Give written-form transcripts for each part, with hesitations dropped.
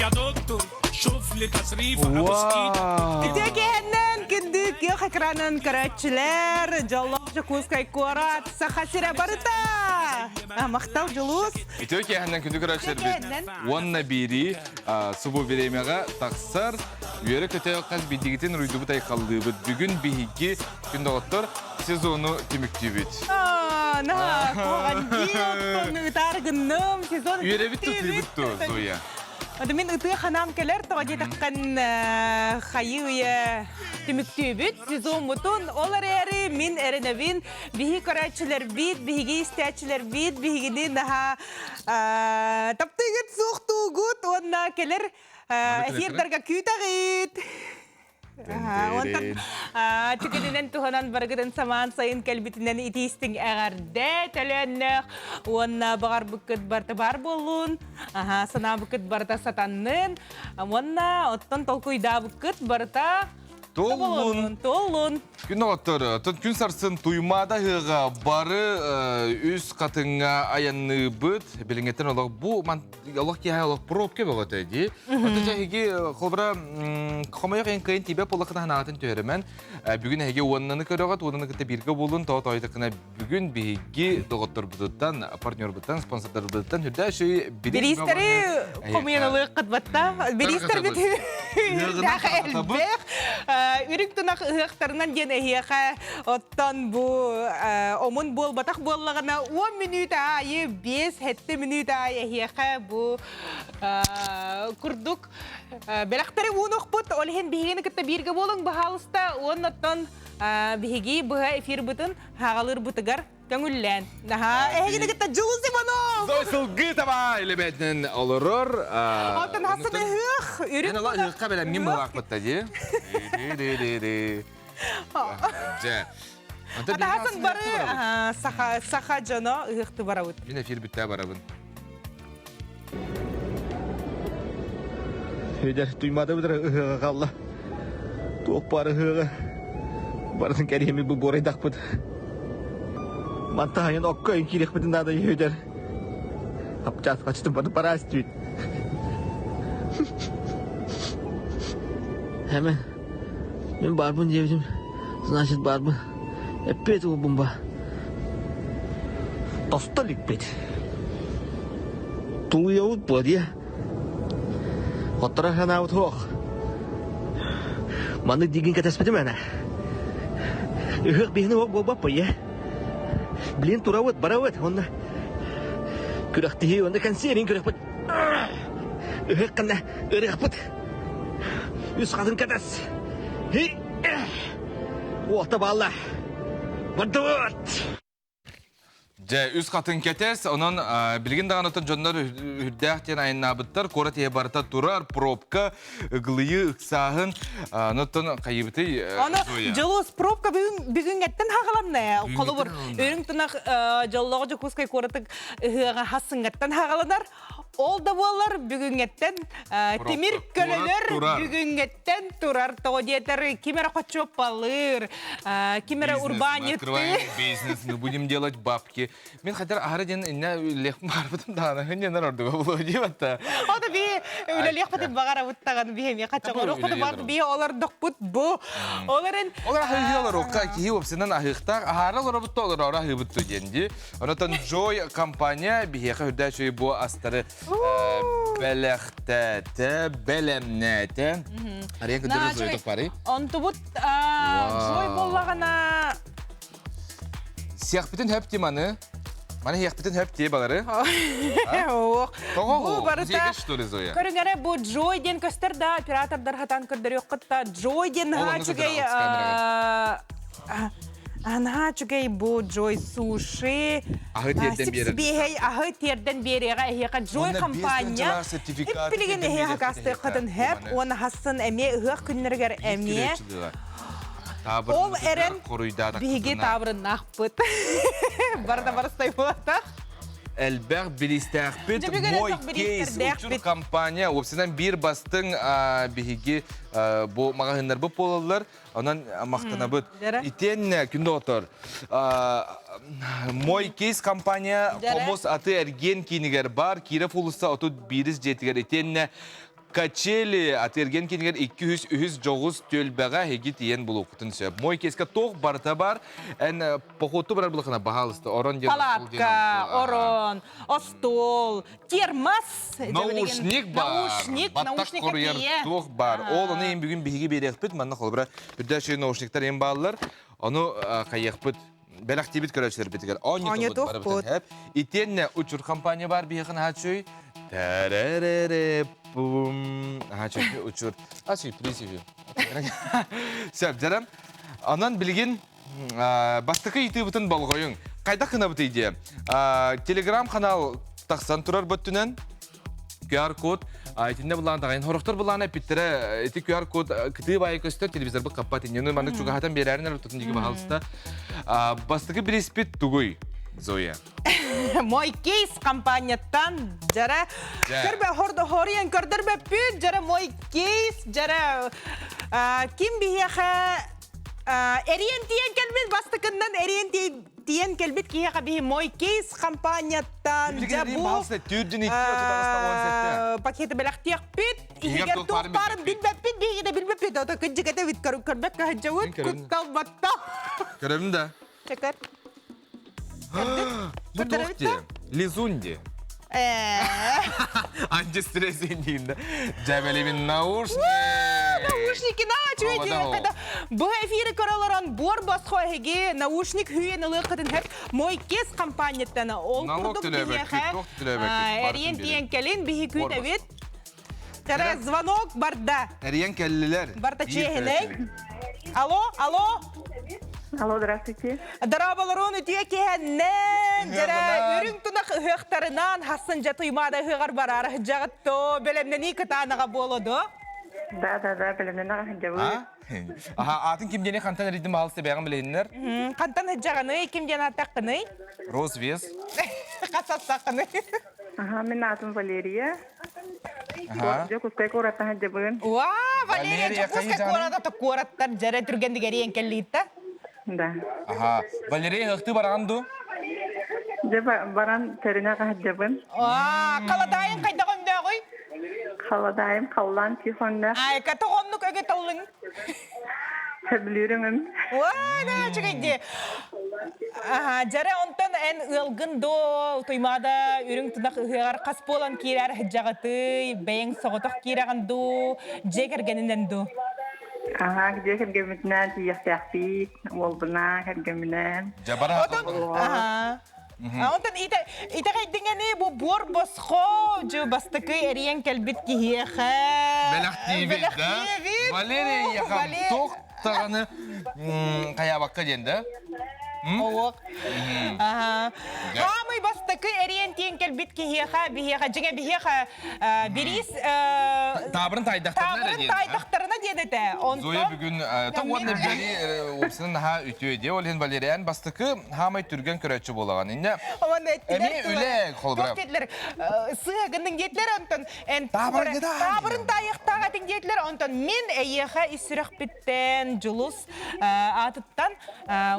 يا دكتور شوف لي تصريف ابوس ايدك Үтүө киһиннэн күндү күөх экранын көрөөччүлэр, дьоллоох Дьокуускай куорат, Саха сирэ барыта! Махтал Дьулус! Үтүө киэһэннэн күндү көрөөччүлэрбит уонна биирии субу бириэмэҕэ тахсар үөрэ-көтө хас биирдигитин уруйдубут айхаллыыбыт. Бүгүн биһиги күн доҕоттор сезону түмүктүүбүт. Наһаа куһаҕан дии оттон ытаар гынным сезон Үөрэбит тутуйбут ту Зоя. Ады мин ытыы ханаам кэлэр тоҕо диэтэххин хайыы үйэ түмүктүүбүт сезоммутун ол эрээри мин эрэнэбин биһи көрөөччүлэрбит биһиги истээччилэрбит биһигини наһаа таптыыгыт суохтуугут уонна кэлэр эфирдарга күүтэҕит Онтон түгэнинэн туһанан барыгытын самаан сайын кэлбитинэн итиистиҥ эҕэрдэ төлөөннөөх уонна баҕарбыккыт барыта баар буоллун, санаабыккыт барыта сатаннын уонна оттон толкуйдаабыккыт барыта Туоллун. Туоллун. Күн оҕоттор, тут күн сарсын Туймаада ыһыаҕа бары үс хатыҥҥа айанныыбыт. Билиҥҥиттэн олох бу олох киэһэ олох пробка бөҕөтө дии. Оттон дьэ эһиги холобура хомойох эн кыайын тиийбэт буоллаххына санааҕытын түһэримэн. Бүгүн эһиги уоннаны көрөҕүт, уоннаны кытта бииргэ буолун, тоҕо тоойдоххуна бүгүн биһиги доҕотторбутуттан, партнербуттан, спонсордарбытыттан үрдэ үчүгэй Бириистэри хомуйан ылыаххыт батта. Бириистэрбит үрдээх элбэх. Үрүҥ тунах ыһыахтарынан диэн эһиэхэ оттон бу омун буолбатах буоллаҕына 10 мүнүүтэ аайы 5-7 мүнүүтэ аайы эһиэхэ бу курдук бэлэхтэри уунуохпут. Ол иһин биһигини кытта бииргэ буолуҥ баһаалыста уонна оттон биһиги быһа эфирбытын хаҕалыырбытыгар көҥүллээн. Наһаа эһигини кытта Дьулус Иванов! Зой сылгы таба илэбэтинэн олорор. Оттон хасын ыһыах, үрүҥ Эн ола ыһыахха бэлэмҥин былаахпытта дии. Дьэ. Атаһасын бары саха саха дьоно ыһыахты барабыт. Мин эфир бүттэ барабын. Эдэр туймаада бытара ыһыаҕа хаалла. Туох баар ыһыаҕа барытын кэриэми бу буорайдахпыт. Мантаһайын окко өйүн киириэхпитин наада үһүдэр. Хапчаас хачытын бары параас түүт. Эме, мин баарбын диэбитим, значит баарбын. Эппиэт уолбун ба. Тосто иликпит. Тулуйабыт буо дии. Хотторо санаабыт суох. Маннык диигин кэтэспитим ана. Ыһыах биһини уох буолбаппый ээ. Блин турабыт, барабыт, онно күрэхтиһии, онно кэнсиэрин күрэхпит. Ыһыах ханна ырыахпыт. Үс хатын кэтэс. Уота баалла. Бардыбыт! Дьэ, үс хатын кэтэс, онон билигин даҕаны дьоннор үрдээх диэн айаннаабыттар, куорат иһэ барыта турар, пробка, ыгылыйыы, ыксааһын, онон хайыбытый Ону Дьулус пробка бүгүн бүгүҥҥэттэн хаҕаланна. Холобур, үрүҥ тунах дьоллоҕо Дьокуускай куоратык ыһыаҕа хассыҥҥаттан хаҕаланар. Ол да буоллар бүгүҥҥэттэн тимир көлөлөр бүгүҥҥэттэн турар. Тоҕо диэтэр ким эрэ хоччуоппалыыр, ким эрэ урбаанньыттыыр. Бизнес, мы будем делать бабки. Мен хотер аһара диэн инне үлэлиэх баарбытым даҕаны хынньанар ордуга буолуо диэбэтта. Ото би үлэлиэхпитин баҕарабыттаҕын биһи эмиэ хаччаҕоруохпутун баҕар биһи олордохпут бу. Ол эрэн Ол аһыыһы олоруохха киһи уопсайынан аһыахтаах аһаара олоробут да олороору аһыыбыт дуу диэн дии. Онотон Joy компания биһиэхэ үрдээ үчүгэй бу астары бэлэхтээтэ, бэлэмнээтэ. Ария кыдыры Зоя тохпары. Онтубут Joy буоллаҕына Сиэхпитин хөп маны. Маны сиэхпитин хөп дии балары. Ох. Тоҕо барыта что ли Зоя? Көрүҥэрэ бу Joy диэн көстөр да оператордар хатан көрдөрүөххүт да Joy диэн наһаа үчүгэй Наһаа үчүгэй бу Joy Суши аһы тиэрдэн биэрэр. Сибиэһэй аһы тиэрдэн биэриэҕэ эһиэхэ Joy компания билигин эһиэхэ акаастыаххытын хэп уонна хассын эмиэ ыһыах күннэригэр эмиэ Ол эрэн биһиги таабырыннаахпыт. Барыта барыстай буолатах. Элбэх бириистээхпит Мой кейс учур компания уопсайынан биир бастыҥ биһиги бу маҕаһыыннарбыт буолаллар. Онон махтанабыт. Итиэннэ күн доҕоттор, Мой кейс компания хомус аты эргиэн киинигэр бар Киров уулусса 31 дьиэтигэр итиэннэ. Качели атыырген кинигэр 203 дьоҕус түөлбэҕэ эһиги тиийэн булуоххутун сөп. Мой кейска туох барыта бар. Эн походту барар булахына баһаалыста орон диэн Палатка, орон, остуол, термос. Наушник бар. Наушник, Баттах коруйар туох бар. Ол ону эм бүгүн биһиги биэриэхпит. Манна холобура үрдээччи наушниктар эм бааллар. Ону хайыахпыт бэлэхтиибит көрөөччүлэрбитигэр оонньотуохпут барыбытын хэп. Итиэннэ учур компания бар биһиэхэ наһаа Тэрэрэрэ пум. Наһаа учур. А сюрприз үһү. Сөп, дьарам. Онон билигин бастакы ыйытыыбытын болҕойуҥ. Хайдах гынабытый диэ? Телеграм-канал тахсан турар бөттүнэн QR-код итиннэ булаан даҕайын хорохтор булаан эппиттэрэ ити QR-код кытыы баайы көстөр телевизорбыт хаппат инньэ маннык чугаһатан биэрээрин эрэ тутун диги баһалыста бастакы бириспит тугуй Зоя Мой кейс компанияттан жара көрбө хордо хоруйан көрдөрбөппүт жара мой кейс жара ким биһиэхэ эриэн тиийэн кэлбит бастакыннан эриэн тиийэн кэлбит киһиэхэ биһи мой кейс компанияттан жабу пакеты бэлэхтиэхпит иһигэр туох баарын билбэппит биһиги да билбэппит ото кыдьык этэбит көрбөк кыһадьабыт куттал баттал көрөбүн да чекер Бу туох дии? Лизун дии. Антистресс диин Дьэбэлибин наушник. Наушники на чуйдиэхэ Бу эфири көрөлөрөн буор босхо эһиги наушник хүйен ылыаххытын хэп Мой кес компанияттан ол курдук биһиэхэ эриэн тиэн кэлин биһи күүтэбит. Тара звонок барда. Эриэн кэллилэр. Барда чиэһинэй. Алло, алло. Алло, здравствуйте. Дорооболорун үтүө киһэннэн, дьэрэ үрүҥ тунах ыһыахтарынан хассын дьэ туймаада ыһыаҕар бараары сылдьаҕыт бэлэмнэнии кытаанаҕа буолуо дуо? Да, да, да, бэлэмнэнэ сылдьабыт. Аха, аатын ким диэни хантан эрийдим баһал себэҕин билиһиннэр? Хантан сылдьаҕыный, ким диэн ааттаххыный? Розвес. Хасаттаххыный? Аха, мин аатым Валерия. Дьокуускай куораттан сылдьабын. Уа, Валерия, Дьокуускай куората куораттар дьэрэ түргэнник эрийэн кэллиитта. Да. Аха, Валерия ыһыахтыы бараҕын дуу? Дьэ баран тэринэ сылдьабын. Аа, халадаайын хайдах өндөөҕүй? Халадаайым халлаан тихонна. Айка тоҕоннук өгө таллыҥ. Сөбүлүүрүҥүм. Уа, үчүгэй дии. Аха, дьэрэ онтон эн ыалгын доо, Туймаада үрүҥ тунах ыһыаҕар хас буолан киирэр сыдьаҕытый, бэйэҥ соҕотох киирэҕин дуу, дьиэ кэргэнинэн дуу? Аха, дьиэ кэргэммитинээн тиийиэхтээхпит, уолбунаан, кэргэмминээн. Дьабара. Отон, аха. Онтон итэҕэйдиҥэни бу буор босхо дьу бастакы эрийэн кэлбит киһиэхэ. Бэлэхтиибит да? Валерия Яхам туох даҕаны хайаабакка диэн да? Оуох. Хаамый бастакы эриэн тиэн кэлбит киһиэхэ, биһиэхэ, дьиҥэ биһиэхэ бириис Таабырын таайдахтарына таабырын таайдахтарына диэн этэ. Зоя бүгүн тоҥ уонна бэри уопсанан наһаа үтүө диэ. Ол иһин Валериан бастакы хаамай түргэн көрөөччү буолаҕын. Инне эми үлэ холобура. Туох диэтилэр сыа гынныҥ диэтилэр онтон эн таабырын таайыахтаах этиҥ диэтилэр онтон мин эйиэхэ ис сүрэхпиттэн Дьулус аатыттан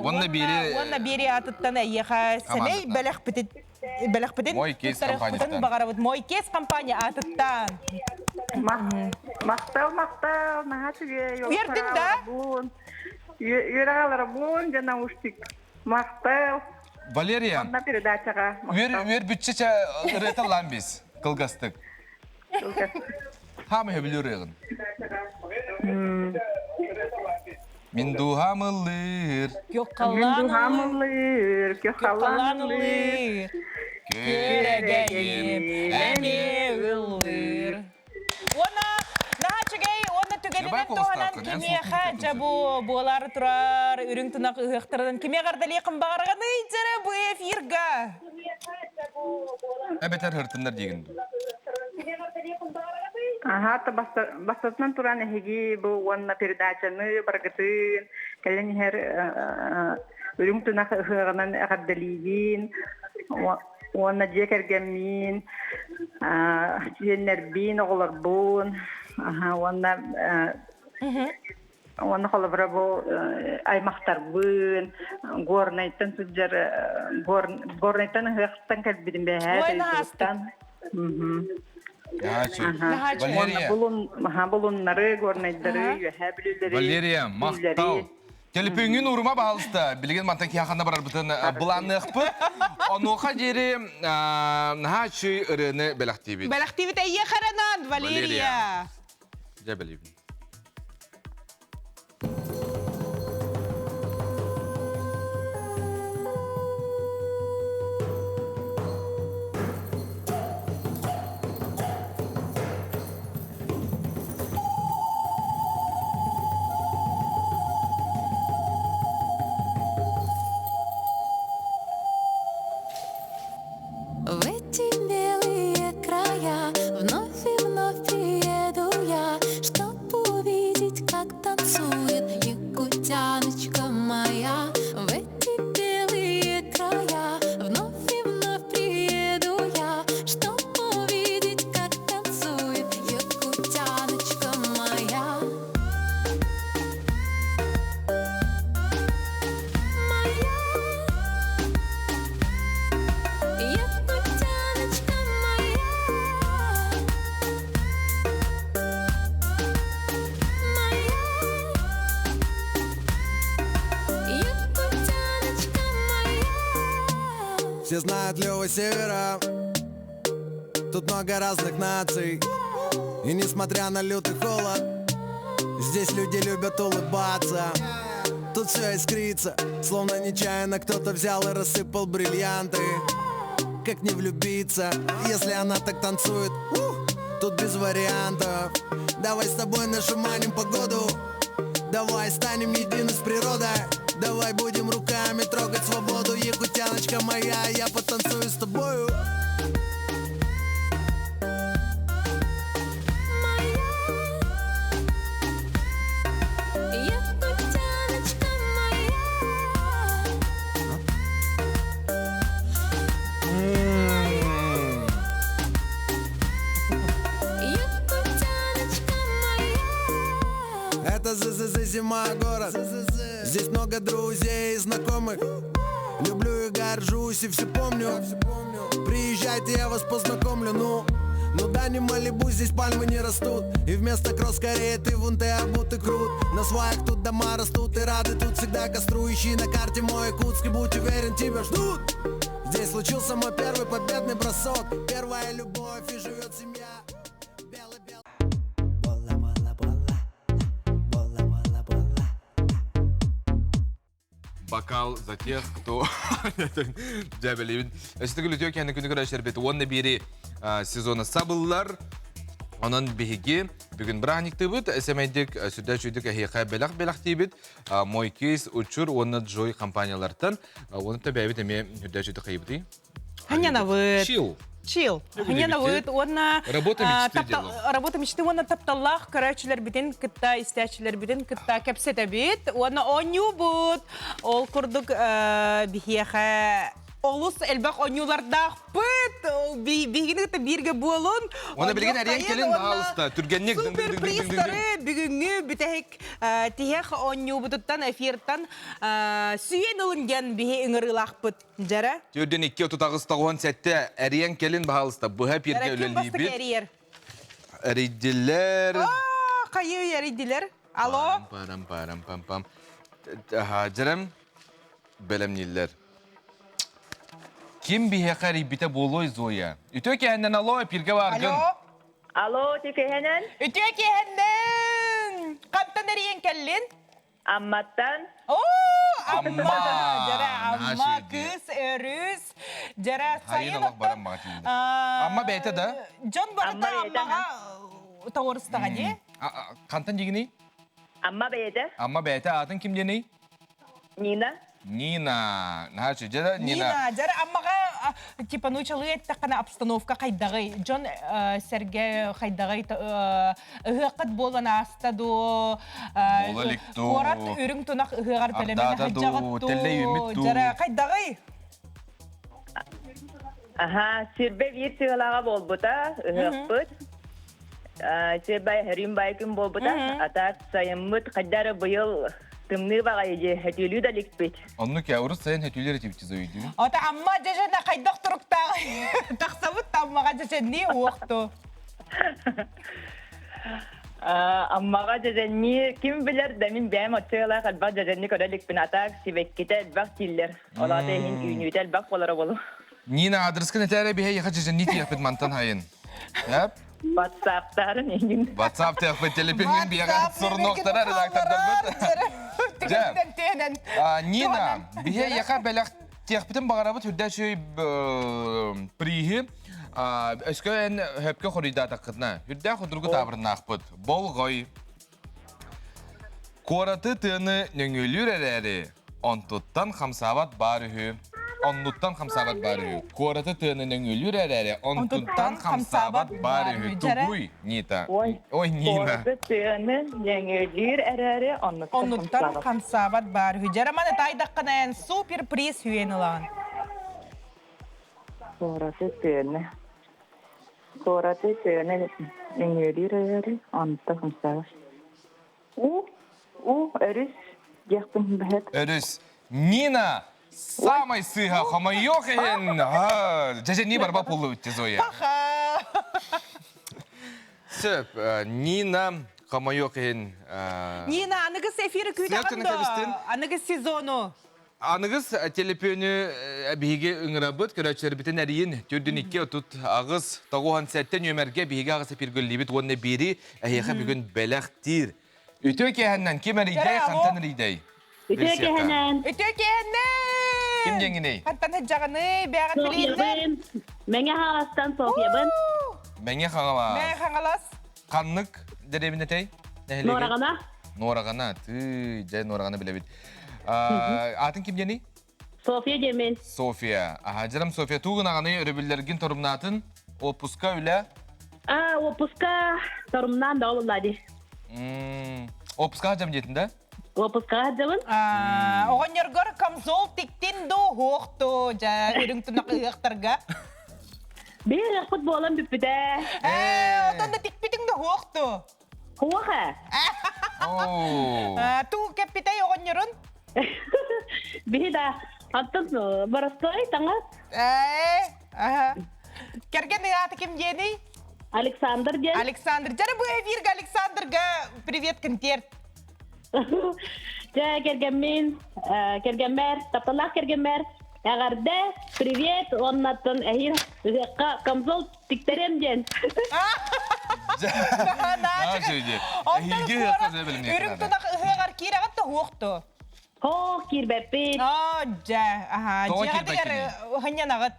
уонна биэри уонна биэри аатыттан эйиэхэ сэмэй бэлэхпитин бэлэхпитин Мой кейс компанияттан баҕарабыт Мой кейс компания аатыттан Махтал, махтал, наһаа үчүгэй. Үөрдүҥ да? Үөрэҕэ аларабын, дьэ наушник. Махтал. Валерия. Онно передачаҕа. Үөр үөр бүтчэ ырыата ламбис кылгастык. Хаамы хөбүлүүр ырыаҕын. Мин дууһам ыллыыр. Мин дууһам ыллыыр, көхаллаан ыллыыр. Күөрэгэйим эмиэ ыллыыр. Уонна наһаа үчүгэй уонна түгэнинэн туһанан кимиэхэ дьэ бу буолаары турар үрүҥ тунах ыһыахтарынан кимиэхэ эҕэрдэлиэххин баҕараҕыный дьэрэ бу эфирга? Эбэтэр һыртыннар диигин дуу? Аха, бастатынан туран эһиги бу уонна передачаны баргытын кэлэн иһэр үрүҥ тунах ыһыаҕынан эҕэрдэлиигин уонна дьиэ кэргэммиин, сиэннэрбиин, оҕолорбун уонна уонна холобура бу аймахтарбын Горнайтан сылдьар Горнайтан ыһыахтан кэлбитим бэһээ. Валерия. Булуннары, горнайдары, үөһэ бүлүүлэри. Валерия, махтал. Телепөҥҥүн уурума баһалыста. Билигин мантан киһи барарбытын былаанныахпыт. Онуоха диэри наһаа үчүгэй ырыаны бэлэхтиибит. Бэлэхтиибит эйиэхэ эрэнэн, Валерия. Дьэ бэлиибин. В эти белые края вновь и вновь приеду я, чтоб увидеть, как танцует якутяночка моя. В эти белые края вновь и вновь приеду я, чтоб увидеть, как танцует якутяночка моя. Моя якутяночка моя. Моя якутяночка моя. Все знают Лёва Севера Тут много разных наций И несмотря на лютый холод Здесь люди любят улыбаться Тут все искрится Словно нечаянно кто-то взял и рассыпал бриллианты Как не влюбиться, если она так танцует Ух, Тут без вариантов Давай с тобой нашаманим погоду Давай станем едины с природой Давай будем руками трогать свободу Якутяночка моя, я потанцую с тобою Моя якутяночка моя. Якутяночка моя. Это ЗЗЗ зима город Здесь много друзей и знакомых Люблю и горжусь и все помню Приезжайте, я вас познакомлю, ну Ну да, не Малибу, здесь пальмы не растут И вместо кросс скорее ты вон ты обут и крут На сваях тут дома растут и рады Тут всегда костру ищи на карте мой Якутск И будь уверен, тебя ждут Здесь случился мой первый победный бросок Первая любовь и живет семья Белый-белый Бокал за тех, кто... Дьэ билибин. Өстүгүл үтүө кэнни күнү көрөшөрбүт. Уонна бири сезона сабыллар. Онон биһиги бүгүн бырааһынньыктыыбыт, сэмэйдик сүрдээх үчүгдүк эһиэхэ бэлэх бэлэхтиибит. Мой кейс, Учур уонна Джой компаниялартан. Уонна бэйэбит эмиэ сүрдээх үчүгдүк хайыбытый. Ханьянабыт. Chill. Chill. Ханьянабыт уонна Работа мечты дело. Работа мечты уонна тапталлаах көрөөччүлэрбитин кытта истээччилэрбитин кытта кэпсэтэбит уонна оонньуубут. Ол курдук биһиэхэ олус элбэх оонньуулардаахпыт. Биһигини кытта бииргэ буолун. Уонна билигин эриэн кэлин баҕалыста. Түргэнник Супер призтары бүгүҥҥү бүтэһик тиһэх оонньуубутуттан эфиртан сүүйэн ылын диэн биһи ыҥырыылаахпыт. Дьэрэ. Төрдүн икки отут аҕыс сэттэ эриэн кэлин баһаалыста быһа пиргэ Эрэ ким бастакы үлэлиибит. эрийэр? Эрийдилэр. Хайыы эрийдилэр? Алло? Парам парам пам пам. Дьэрэм бэлэмнииллэр. Ким биһиэхэ эрийбитэ буолуой Зоя? Үтүө киэһэннэн алло, эпиргэ бааргын. Алло? Алло, тикэһэнэн? Үтүө киэһэннэн! Хантан эрийэн кэллин? Амматтан. Оо, Амма! Амма! Дьэрэ, Амма Наша кыыс өрүс. Дьэрэ, Хайын сайын олох оттон... баран баҕа тиийдэ. Амма бэйэтэ да? Дьон барыта Амма бэйэтэ, Аммаҕа тоҕурустаҕа дии. Хантан дигиний? Амма бэйэтэ. Амма бэйэтэ аатын ким диэний? Нина. Нина. Наһаа дьэ Нина. Нина, дьэрэ Аммаҕа типа нуучалыы эттэххинэ обстановка хайдаҕый? Дьон сэргэ хайдаҕый? Ыһыаххыт буолан ааста дуо? Буола илик дуу. Куорат үрүҥ тунах ыһыаҕар бэлэмнэнэ Ардаата дуу, сылдьаҕыт дуу? тэллэй үүммүт дуу. Дьэрэ хайдаҕый? Аха, сирбэ биир сыалаҕа буолбута, ыһыахпыт. Сирбай хөрүүн бай күн буолбута. Атаат сайыммыт хайдары быйыл тымныы баҕайы дьэ хөтүөлүү да иликпит. Оннук я урут сайын хөтүлэр этибит зоюдүү. Ата Амма дьэжэнэ хайдах туруктааҕый? Тахсабыт Аммаҕа дьэжэннии уохту. Аммаҕа дьэдьэннии ким билэр да мин бэйэм оччо элбэх дьэдьэнни көрө иликпин атаак сибэккитэ элбэх дииллэр. Ол аата иһин үүнүүтэ элбэх буолара буолуо. Нина адрескын этээрэ биһэ яха дьэдьэннии тиэхпит мантан хайын. Эп? WhatsApp-тарын иһин. WhatsApp тиэхпит телепиҥин биэҕэ сурнуохтара редактордарбыт. Нина, биһэ яха бэлэх тиэхпитин баҕарабыт үрдэ үчүгэй приһи өскө эн хөпкө хоруйдаатаххытына үрдээх удургу таабырыннаахпыт болҕой куораты тыаны нөҥүөлүүр эрээри онтуттан хамсаабат баар үһү оннуттан хамсаабат баар үһү куораты тыаны нөҥүөлүүр эрээри онтуттан хамсаабат баар үһү тугуй Нита ой Нина куораты тыаны нөҥүөлүүр эрээри оннуттан хамсаабат баар үһү. Дьараманы таайдаххына эн супер приз үөн ылаҕын. Куораты тыаны куораты тыаны нөҥүөлүүр эрээри оннуттан хамсаабат. У у өрүс диэхпин бэһэт. Өрүс. Нина самай сыыһа хомойуох иһин дьэ не барба пуллубут Зоя. Паха. Сөп, Нина хомойуох иһин Нина аныгыс эфиры күүтэҕин да аныгыс сезону. Аныгыс телепүөнү биһиги ыҥырабыт, көрөөччүлэрбитин эрийин түрдүн 2 38 97 нүөмэргэ биһиги аҕыс эфиргөллүүбүт уонна биири эһиэхэ бүгүн бэлэхтиир. Үтүө киэһэннэн ким эрийдэй, хантан эрийдэй? Үтүө киэһэнэн. Үтүө киэһэннэн! Ким диэҥҥиний? Хантан сылдьаҕыный? Бэҕин билииннэр? Мэҥэ Хаҥаластан Софьябын. Мэҥэ Хаҥалас. Мэҥэ Хаҥалас. Ханнык дэриэбинэтэй? Нуораҕана. Нуораҕана. Тыы, дьэ Нуораҕана билэбит. Аатын ким диэний? Софья диэмин. Софья. Аха, дьарам Софья, туугун аҕаны өрөбүллэргин торумнаатын? Отпуска үлэ? А, отпуска торумнаан да олулла ди. Отпуска жам диэтин да? Отпуска жабын. Оҕонньоргор камзол тиктин ду хуохту жа үрүҥ тунах ыһыахтарга. Биир ыһыахпыт буолан бүппүтэ. Ээ, отон да тикпитиҥ да хуохту. Хуоха. Туу кэппитэй оҕонньорун? Биһи да антон боростой таҥас. Ээ, аха. Кэргэн ааты ким диэний? Александр диэн. Александр. Дьара бу эфирга Александрга привет концерт. Дьэ, кэргэммин, кэргэммэр, тапталлаах кэргэммэр эҕэрдэ, привет, уоннаттан эһиил ыһыахха камзол тиктэриэм диэн. Үрүҥ тунах ыһыаҕар киирэҕит да уохту? Хоо, киирбэппит. Оо, дьэ, аха, дьиэҕитигэр хынньанаҕыт.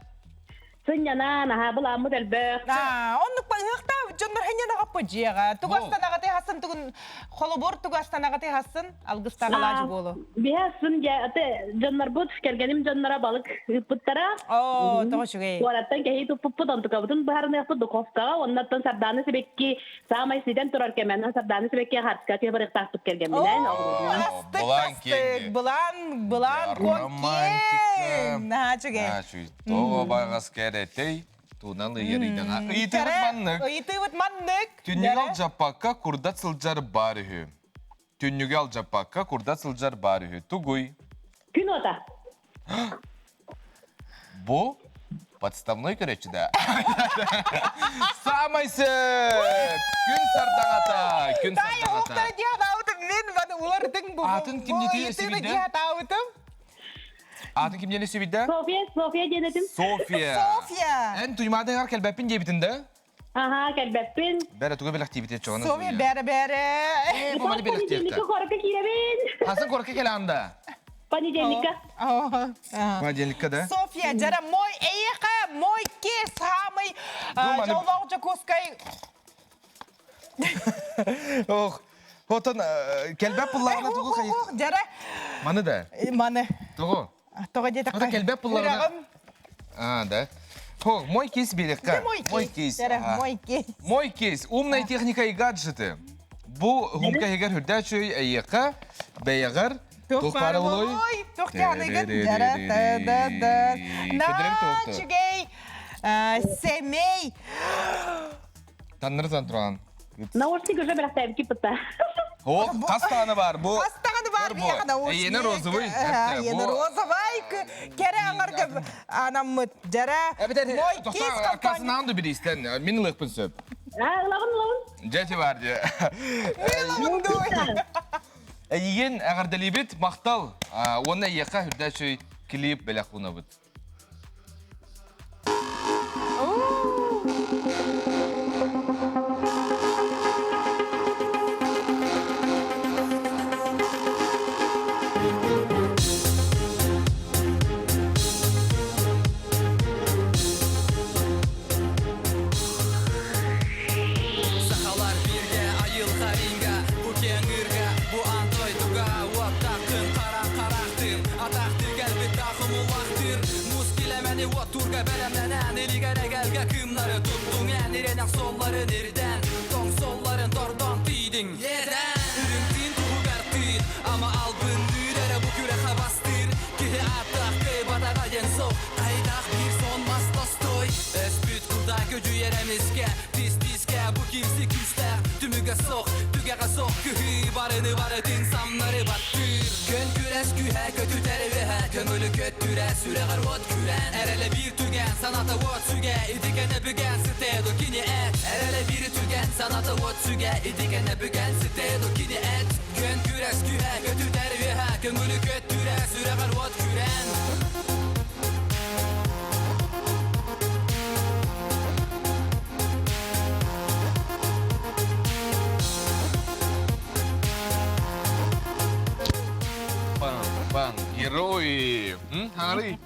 Сынньанан, аха, былааммыт элбэх. Оннук ыһыахта дьоннор хынньанаҕаппы дьиэҕэ. Тугу астанаҕыты хасын тугун холобур тугу астанаҕыты хасын алгыстаҕалаажы буолу. Биһэ сын дьэ, аты дьоннорбут, кэргэним дьонноро балык ыыппыттара. Оо, тоҕо үчүгэй. Куораттан кэһии туппуппут, онтукабытын быһарыныахпыт духовкаҕа, оннаттан сардаана сибэкки саамай ситэн турар кэмэнэн сардаана сибэкки хартка түһэ барыахтаахпыт кэргэмминэн. Астык, астык, былаан, былаан, куон Наһаа үчүгэй. Тоҕо байҕас кэрэтэй туунан ыйарыйдаҥа. Ыйытыыбыт маннык. Ыйытыыбыт маннык. Түннүгү алдьаппакка курдат сылдьар баар үһү. Түннүгү алдьаппакка курдат сылдьар баар үһү. Тугуй? Күн уота. Бу подставной көрөөччү да. Самай сөп! Күн сардаҥата! Күн сардаҥата. Мен баны улардың бу. Атын ким дии Ыйытыыны атаабытым. Атын ким диэн сүбүйдэ? София, София диэн этим. София. София. Эн туймаадыгар кэлбэппин диэбитин да? Аха, кэлбэппин. Бэрэ туга бэлэхтиибит чоҕун. София бәрэ бәрэ. Бу маны бэлэхтиэхтэ. Корка киирэбин. Хасан корка келанда. Понедельникка. Понедельникка да? София, жара мой эйеха, мой кес самый жоллоох Жакускай. Ох, Отон келбеп пулларына тугу хайы? Жара. Маны да. Маны. Того. Того дете. Ото келбеп пулларына. А, да. Хо, мой кейс берекка. Мой кейс. Мой кейс. Мой кейс. Умная техника и гаджеты. Бу хумка хегер хүрдәчүй әйеқа бәйәгәр тух бары болой. Тух яныгын жара да да да. На чүгей семей. Танныр тантуран. Наушник уже бирахтайбы кипыта. О, хастаны бар бу. Хастаны бар бу. Наушник. Эйене розовый. Эйене розовый. Кере аңарга анаммыт жара. Мой кейс компания. Касынан да билистен. Мин лыхпын сөп. Ылабын, ылабын. Дьэ, бар дьэ. Эйигин эҕэрдэлиибит, махтал. Уонна эйиэхэ үрдээчүй клип бэлэх уунабыт. Сахалар бииргэ айылҕа ринга Бу киэҥ ыырга, бу аан дойдуга Уоттаахтын, хара харахтын Атахтыы кэлбит таахымуллахтыыр Муус килэмэни уоттуурга бэлэмнэнэн Илигэр эгэлгэ кыымнары туттуҥ Эн ирэнэх суолларын ирдээн Тоҥ суолларын тордоон тиийдиҥ Иэдээн Үрүҥ тыын туһугар тыын Ама албынныыр эрэ бу күрэхэ бастыыр Киһи ааттаах кыайбатаҕа диэн суох Хайдах биир сон мас тостой Өспүт кута көдьүйэр эмискэ Тис-тискэ бу киирси күүстээх Түмүгэ суох, түгэҕэ суох Кыһыы барыны барытын самнары баттыыр Күн күрэс күүһэ көтүтэр үөһэ Көҥүлү көттүрэ сүрэҕэр уот күрээн Эрэлэ биир түгэн саната уот сүгэ Итикэнэ бүгэн сытыаду кини эт Эрэлэ биир түгэн саната уот сүгэ Итикэнэ бүгэн сытыаду кини эт Күн күрэс күүһэ көтүтэр үөһэ Көҥүлү көттүрэ сүрэҕэр уот күрээн Бang, бang, герои. Хаҥарый.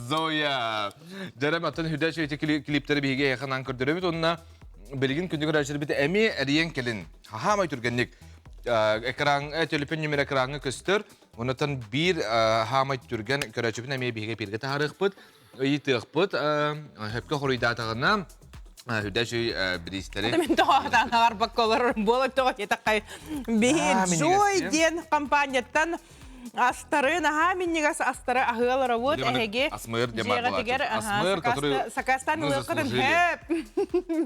Зоя. Дьэрэ атын хүдэ эти клиптери биһиги эйэханан көрдөрөбүт уонна билигин күндү көрөөччүлэрбит эмиэ эрийэн кэлин. Хаһаамай түргэнник экран төлөпүөн нүмер экраҥҥа көстөр. Онтон биир хаамай түргэн көрөөччүбүн эмиэ биһиги эпииргэ таһаарыахпыт, ыйытыахпыт. Хөпкө хоруйдаатаҕына хүдэ үчүй бириистэри. Мен тоҕоотаан аҕарбакка олорор буола тоҕо диэтэххэ биһи Джой диэн компанияттан астары наһаа минньигэс астары аһыаларобут эһиги Асмыр диэн баар Асмыр, который сакастан ылыаххытын хөп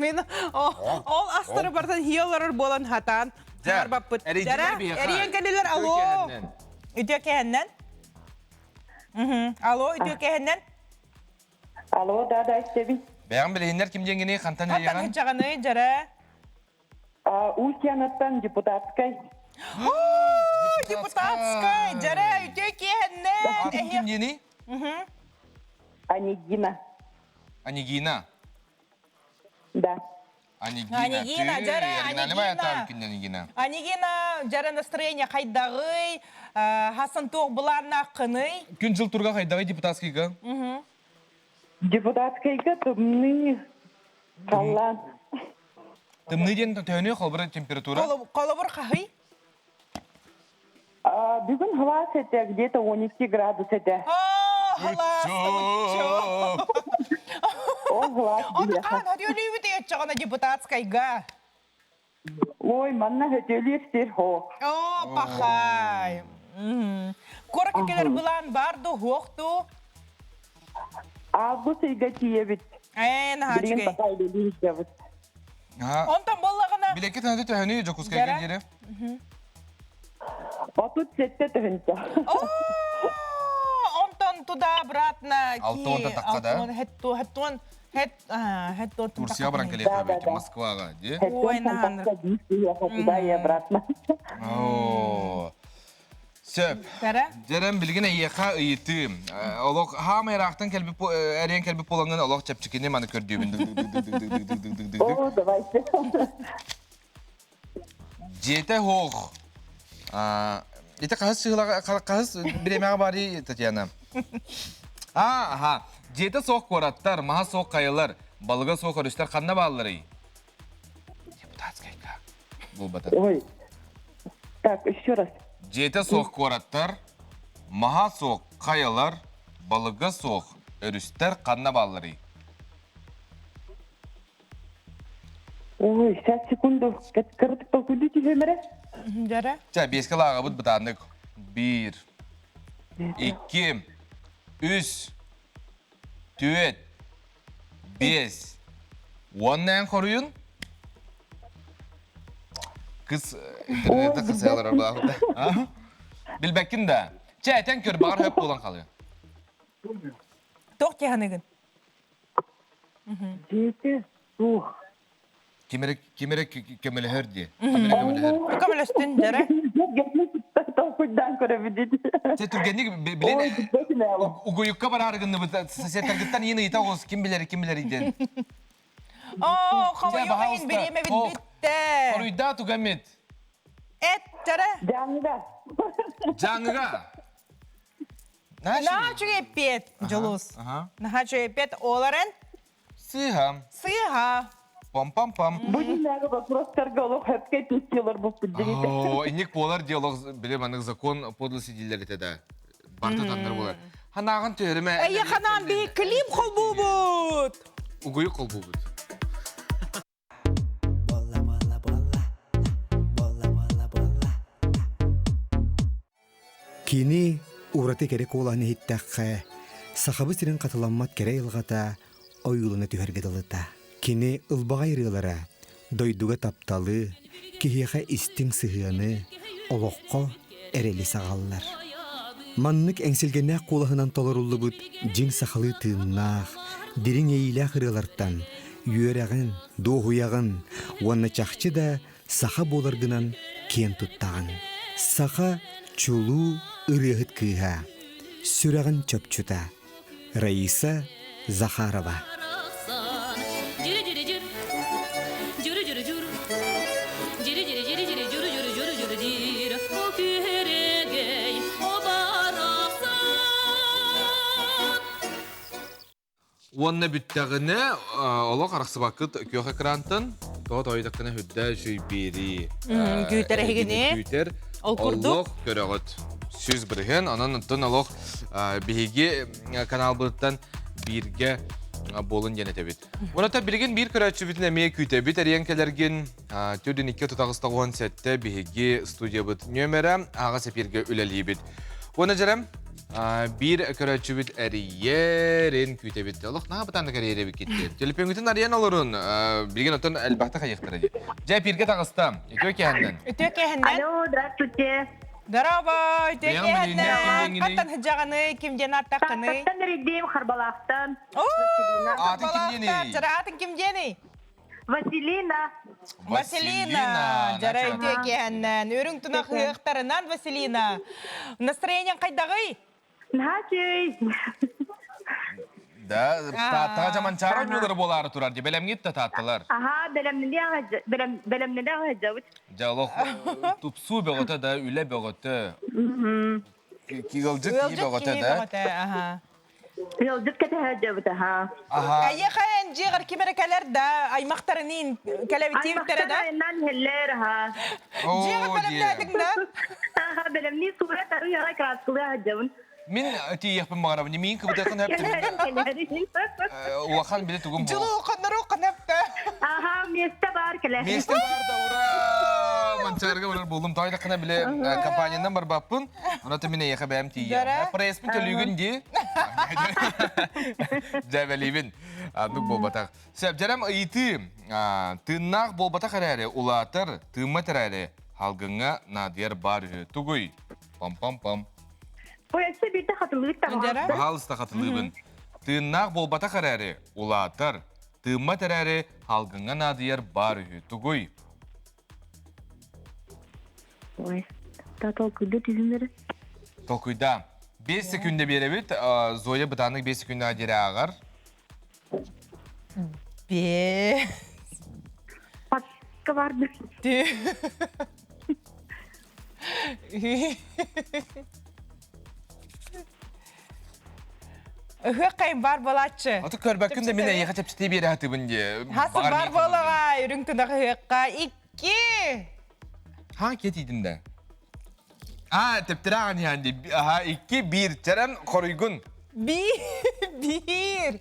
мин ол астары бартан хиаларар буолан хатаан барбаппыт эрийэн кэлилер алло үтүө кэһэннэн алло үтүө кэһэннэн Алло, да, да, истэбин. Бэйэҕин билиһиннэр ким диэҥҥиний, хантан Хантан эрийэҕин? сылдьаҕыный, дьэрэ? Устьянаттан депутатскай. Депутатскай, дьэрэ, үтүө киэһэннэн. Аатын ким диэний? Анигина. Анигина. Да. Анигина. Анигина, дьэрэ, Анигина. Анигина. Анигина, дьэрэ настроение хайдаҕый? Хасан туох былааннааххыный? Күн жыл турга хайдаҕый депутатскайга? Депутатскайга тымныы халлаан. Тымныы диэн төһөнү холобур температура? Холобур хаһый? Бүгүн хылаас этэ, где-то 12 градус этэ. Хылаас, Ол хылаас Оны хаан хөтүөлүүбүт өтчөҕөнө депутатскайга. Ой, манна хөтүөлүүр сир хоох. О, пахай. Куоракка кэлэр былаан бар ду, хуох ду? Август ыйга тиийэбит. Ээ, наһаа Билигин үчүгэй. пока үлэлии сылдьабыт. Онтон буоллаҕына... Билекке төһөнү төһөнү Дьокуускайга диэри? 37 төһөнтө. Онтон туда обратно. Алтуонта тахха да? Хетту, хеттуон, хет, хеттуон. Турция баран кэлиэхэ Москваҕа, дии? Ой, наһаа. Туда и обратно. О, Сөп. Дьэрэн билигин эйиэхэ ыйытыым. Олох хаамай ыраахтан кэлбит эриэн кэлбит буолаҥҥын олох чэпчэкини маны көрдүүбүн. О, давайте. Дьиэтэ суох. Ити хаһыс сыһыла хаһыс бириэмэҕэ барый Татьяна? А, аха. Дьиэтэ суох куораттар, маһа суох хайалар, балыга суох өрүстэр ханна баалларый? Депутатскайга. Булбата. Ой. Так, еще раз. Дьиэтэ суох куораттар, маһа суох хайалар, балыга суох өрүстэр ханна баалларый? Ой, сейчас, секунду. Кырытык толкуйду түһүмэрэ. Дьэрэ. Чэ, биэскэ лааҕабыт бытааннык. Биир, икки, үс, түөрт, биэс. Уонна эн хоруйун? Кыз интернетте кысаялар баахыта. Билбэккин да. Чэ, этэн көр, баҕар хөп буолан халыа. Туох тиһаныгын? Дьиэтэ суох. Ким эрэ ким эрэ көмөлөһөр дии. Ким эрэ көмөлөһөр. Көмөлөстүн дьэрэ. Толкуйдаан көрөбүт дии. Сэ түргэнник билин угуйукка бараары гынныбыт соседтаргыттан иин ыйыта оҕус ким билэр ким билэр диэн. Оо, хомойуох иһин бириэмэбит бүттэ. Хоруйдаа тугаммит. Эт, дьэрэ. Дьааҥыга. Дьааҥыга. Наһаа үчүгэй эппиэт, Дьулус. Наһаа үчүгэй эппиэт. Ол эрэн Сыыһа. Сыыһа. Пам-пам-пам. Бу дьинээҕи вопростарга олох хөпкө тиийсиэлэр буолбут дьиҥитэ. Оо, инник буолар диалог били маннык закон подлости дииллэр этэ да. Барта таннар буолар. Ханааҕын түһэримэ. Эйе ханаан биһи клип холбуубут. Угуйук холбуубут. Кини ураты кэрэ куолаһын иһиттэххэ, Сахабыт сирин хатыламмат кэрэ айылҕата ойуулана түһэргэ дылыта. Кини ылбаҕай ырыалара дойдуга тапталы, киһиэхэ истиҥ сыһыаны, олоххо эрэли саҕаллар. Маннык эҥсилгэннээх куолаһынан толоруллубут дьиҥ сахалыы тыыннаах, дириҥ иэйиилээх ырыалартан үөрэҕин, дуоһуйаҕын уонна чахчы да саха буоларгынан киэн туттаҕын. Саха чулуу ырыаһыт кыыһа, сүрэҕин чопчута Раиса Захарова. Уонна бүттэҕинэ олох арахсыбаккыт күөх экрантан тоҕо тоойдохтуна үрдэ үчүй биэрии күүтэр эһигини күүтэр ол курдук олох көрөҕүт 100%, онон оттон олох биһиги каналбытыттан бииргэ буолун диэн этэбит. Уната билигин биир көрөөччүбүтүн эмиэ күүтэбит эрийэн кэлэргин түрдүн 2 97 биһиги студиябыт нүөмэрэ аҕыс эпиргэ үлэлиибит. Уонна дьэрем Биир көрөөччүбүт эрийэрин күүтэбит. Олох наһаа бытааннык эрийэр эбиккит диэн. Төлөпүөҥҥүтүн арыйан олорун. Билигин оттон элбэхтэ хайыахтара дии. Дьэ, эпииргэ таҕыста. Үтүө киэһэннэн. Үтүө киэһэннэн. Алло, здравствуйте. Здорово, үтүө Бэйэҥ билииннээх ким киэһэннэн. диэҥҥиний? Хантан сыдьаҕыный, ким диэн ааттаххыный? Тааттаттан эрийдим, Харбалаахтан. Оо, Аатын ким диэний? Харбалаахтар. Дьара аатын ким диэний? Василина. Василина, дьара үтүө киэһэннэн. Үрүҥ тунах ыһыахтарынан, Василина. Настроениеҥ хайдаҕый? Наһаа үчүгэй. Да, Тааттаҕа дьаманчаара оонньуулара буолаары турар дии. Бэлэмҥит да таатталар. Аһаа, бэлэмнэнэ сылдьабыт. Дьэ, олох тупсуу бөҕөтө да, үлэ бөҕөтө. Ыалдьыт киһи Ыалдьыт бөҕөтө киһи да. бөҕөтө, аһаа. Ыалдьыт кэтэһэ аһаа. Аһаа. Эйиэхэ эн дьиэҕэр ким эрэ кэлэр да, аймахтарыныын кэлэбитиибиттэрэ Аймахтар да? айаннаан иһэллэр, аһаа. Дьиэҕэр Оо, бэлэмнээтиҥ да? Аһаа, бэлэмнии суурат арыйаҕа краскалыы сылдьабын. Мин тиийиэхпин баҕарабын. Миин кыбытыаххын сөп. Кэлээрин, кэлээрин. Улахан били тугум буол. Дьулуу хоннору хонопто. Аһаа, миэстэ баар кэлэ. Миэстэ баар да, ура! Манчаарыга барар буоллум. Тоойдоххуна били компаниянан барбаппын. Онон мин эйиэхэ бэйэм тиийиэм. Пресспин төлүүгүн дии. Дьээбэлиибин. Андык буолбатах. Сөп, дьэрэм ыйытыы. Тыыннаах буолбатах эрээри, улаатар, тыыммат эрээри, халгыҥҥа наадыйар баар үһү. Тугуй? Пам-пам-пам. Өссө биирдэ хатылыыр таҕаһаста. Баһаалыста хатылыыбын. Тыыннаах буолбатах эрээри, улаатар, тыыммат эрээри, халгыҥҥа наадыйар баар үһү. Тугуй? Ой, та толкуйда түһүмэр. Толкуйда. 5 секунда биэрэбит. Зоя бытааннык 5 секунда диэри ааҕар. Бе. Патка барды. Ыһыах хайын бар буолааччы. Аты көрбөккүн да мин эйиэхэ чэпчэтии биэрэ сатыыбын дии. Хас бар буолаҕа, үрүҥ тунах ыһыахха икки. Ха кетидим да. А, тептирааҕын иһэн дии. Аха, икки, биир. Чэрэн хоруйгун. Биир, биир.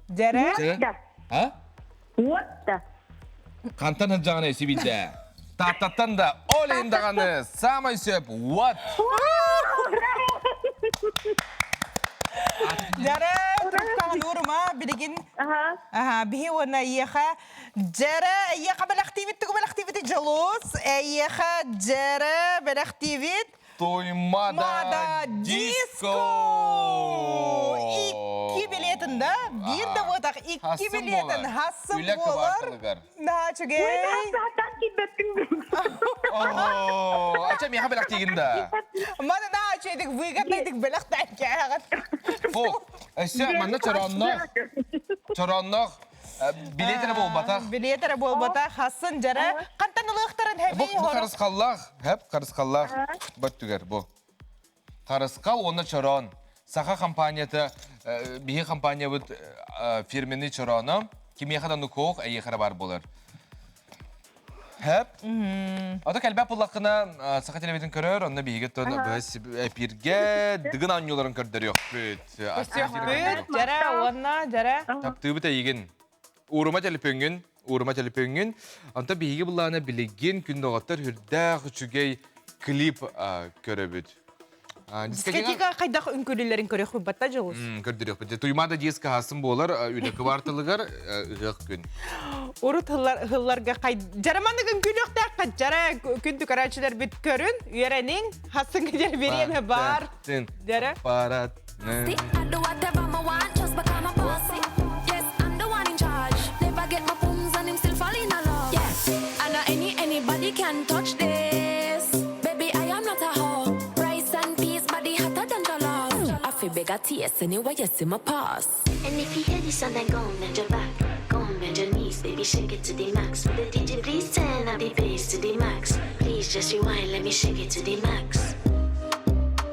Дьэрэ. Да. А? Уот да. Хантан сылдьаҕын эси билдэ. Тааттаттан да, ол иһин даҕаны саамай сөп what? Дьэрэ, трубкаҕын уурума, билигин аха, биһи уонна эйиэхэ дьэрэ, эйиэхэ бэлэхтиибит, тугу бэлэхтиибит дьолус, эйиэхэ дьэрэ бэлэхтиибит Туймада Мада диско! диско! Икки билет. билетин да, биир да буотах икки билетин хассым буолар. Наһаа үчүгэй. Саатан киирбэппин. Ача миэхэ бэлэхтиигин да. Маны наһаа үчүгэйдик выгоднайдык бэлэхтээн кээҕин. Фу, өссө манна чороонноох. Чороонноох билет эрэ буолбатах. Билет эрэ буолбатах. Хассын дьара. Хантан ылыахтарын хэбий Бу харысхаллаах, хэп харысхаллаах бөттүгэр бу. Харысхал уонна чороон. Саха компанията, биһи компаниябыт фирменный чорооно. Кимиэхэ да нукуох, эйиэхэ эрэ баар буолар. Хэп. Ото кэлбэт буллаххына саха телевизорын көрөр, онно биһиги тон эпирге дыгын оонньууларын көрдөрүөхпүт. Көрсүөхпүт, дьэрэ уонна дьэрэ. Таптыыбыт эйигин. Уурума телепөҥҥүн, уурума телепөҥҥүн. Онто биһиги буллаана билигин күн доҕоттор үрдээх үчүгэй клип көрөбүт. Дискотека хайдах үҥкүүлүүллэрин көрүөхпүт батта дьолус. Көрдөрүөхпүт. Туймаада диск хаһасын буолар үлэ кыбаарталыгар ыһыах күн. Урут хылларга хай жараманы үҥкүүлүөхтээх жара күн түкарачылар бит көрүн үөрэниң хасын кедер бериэме бар. Жара. Парат. I do whatever I want just because I'm a bossy. Yes, I'm the one in charge. Never get my phones and him still fall in love. Yeah, and not any anybody can touch this. Baby, I am not a hoe. Rice and peas, body hotter than jollof. I feel bigger tears anyway, you see my pass. And if you hear this sound, then go and bend your back. Go and bend your knees, baby, shake it to the max. The DJ, please turn up the bass to the max. Please just rewind, let me shake it to the max.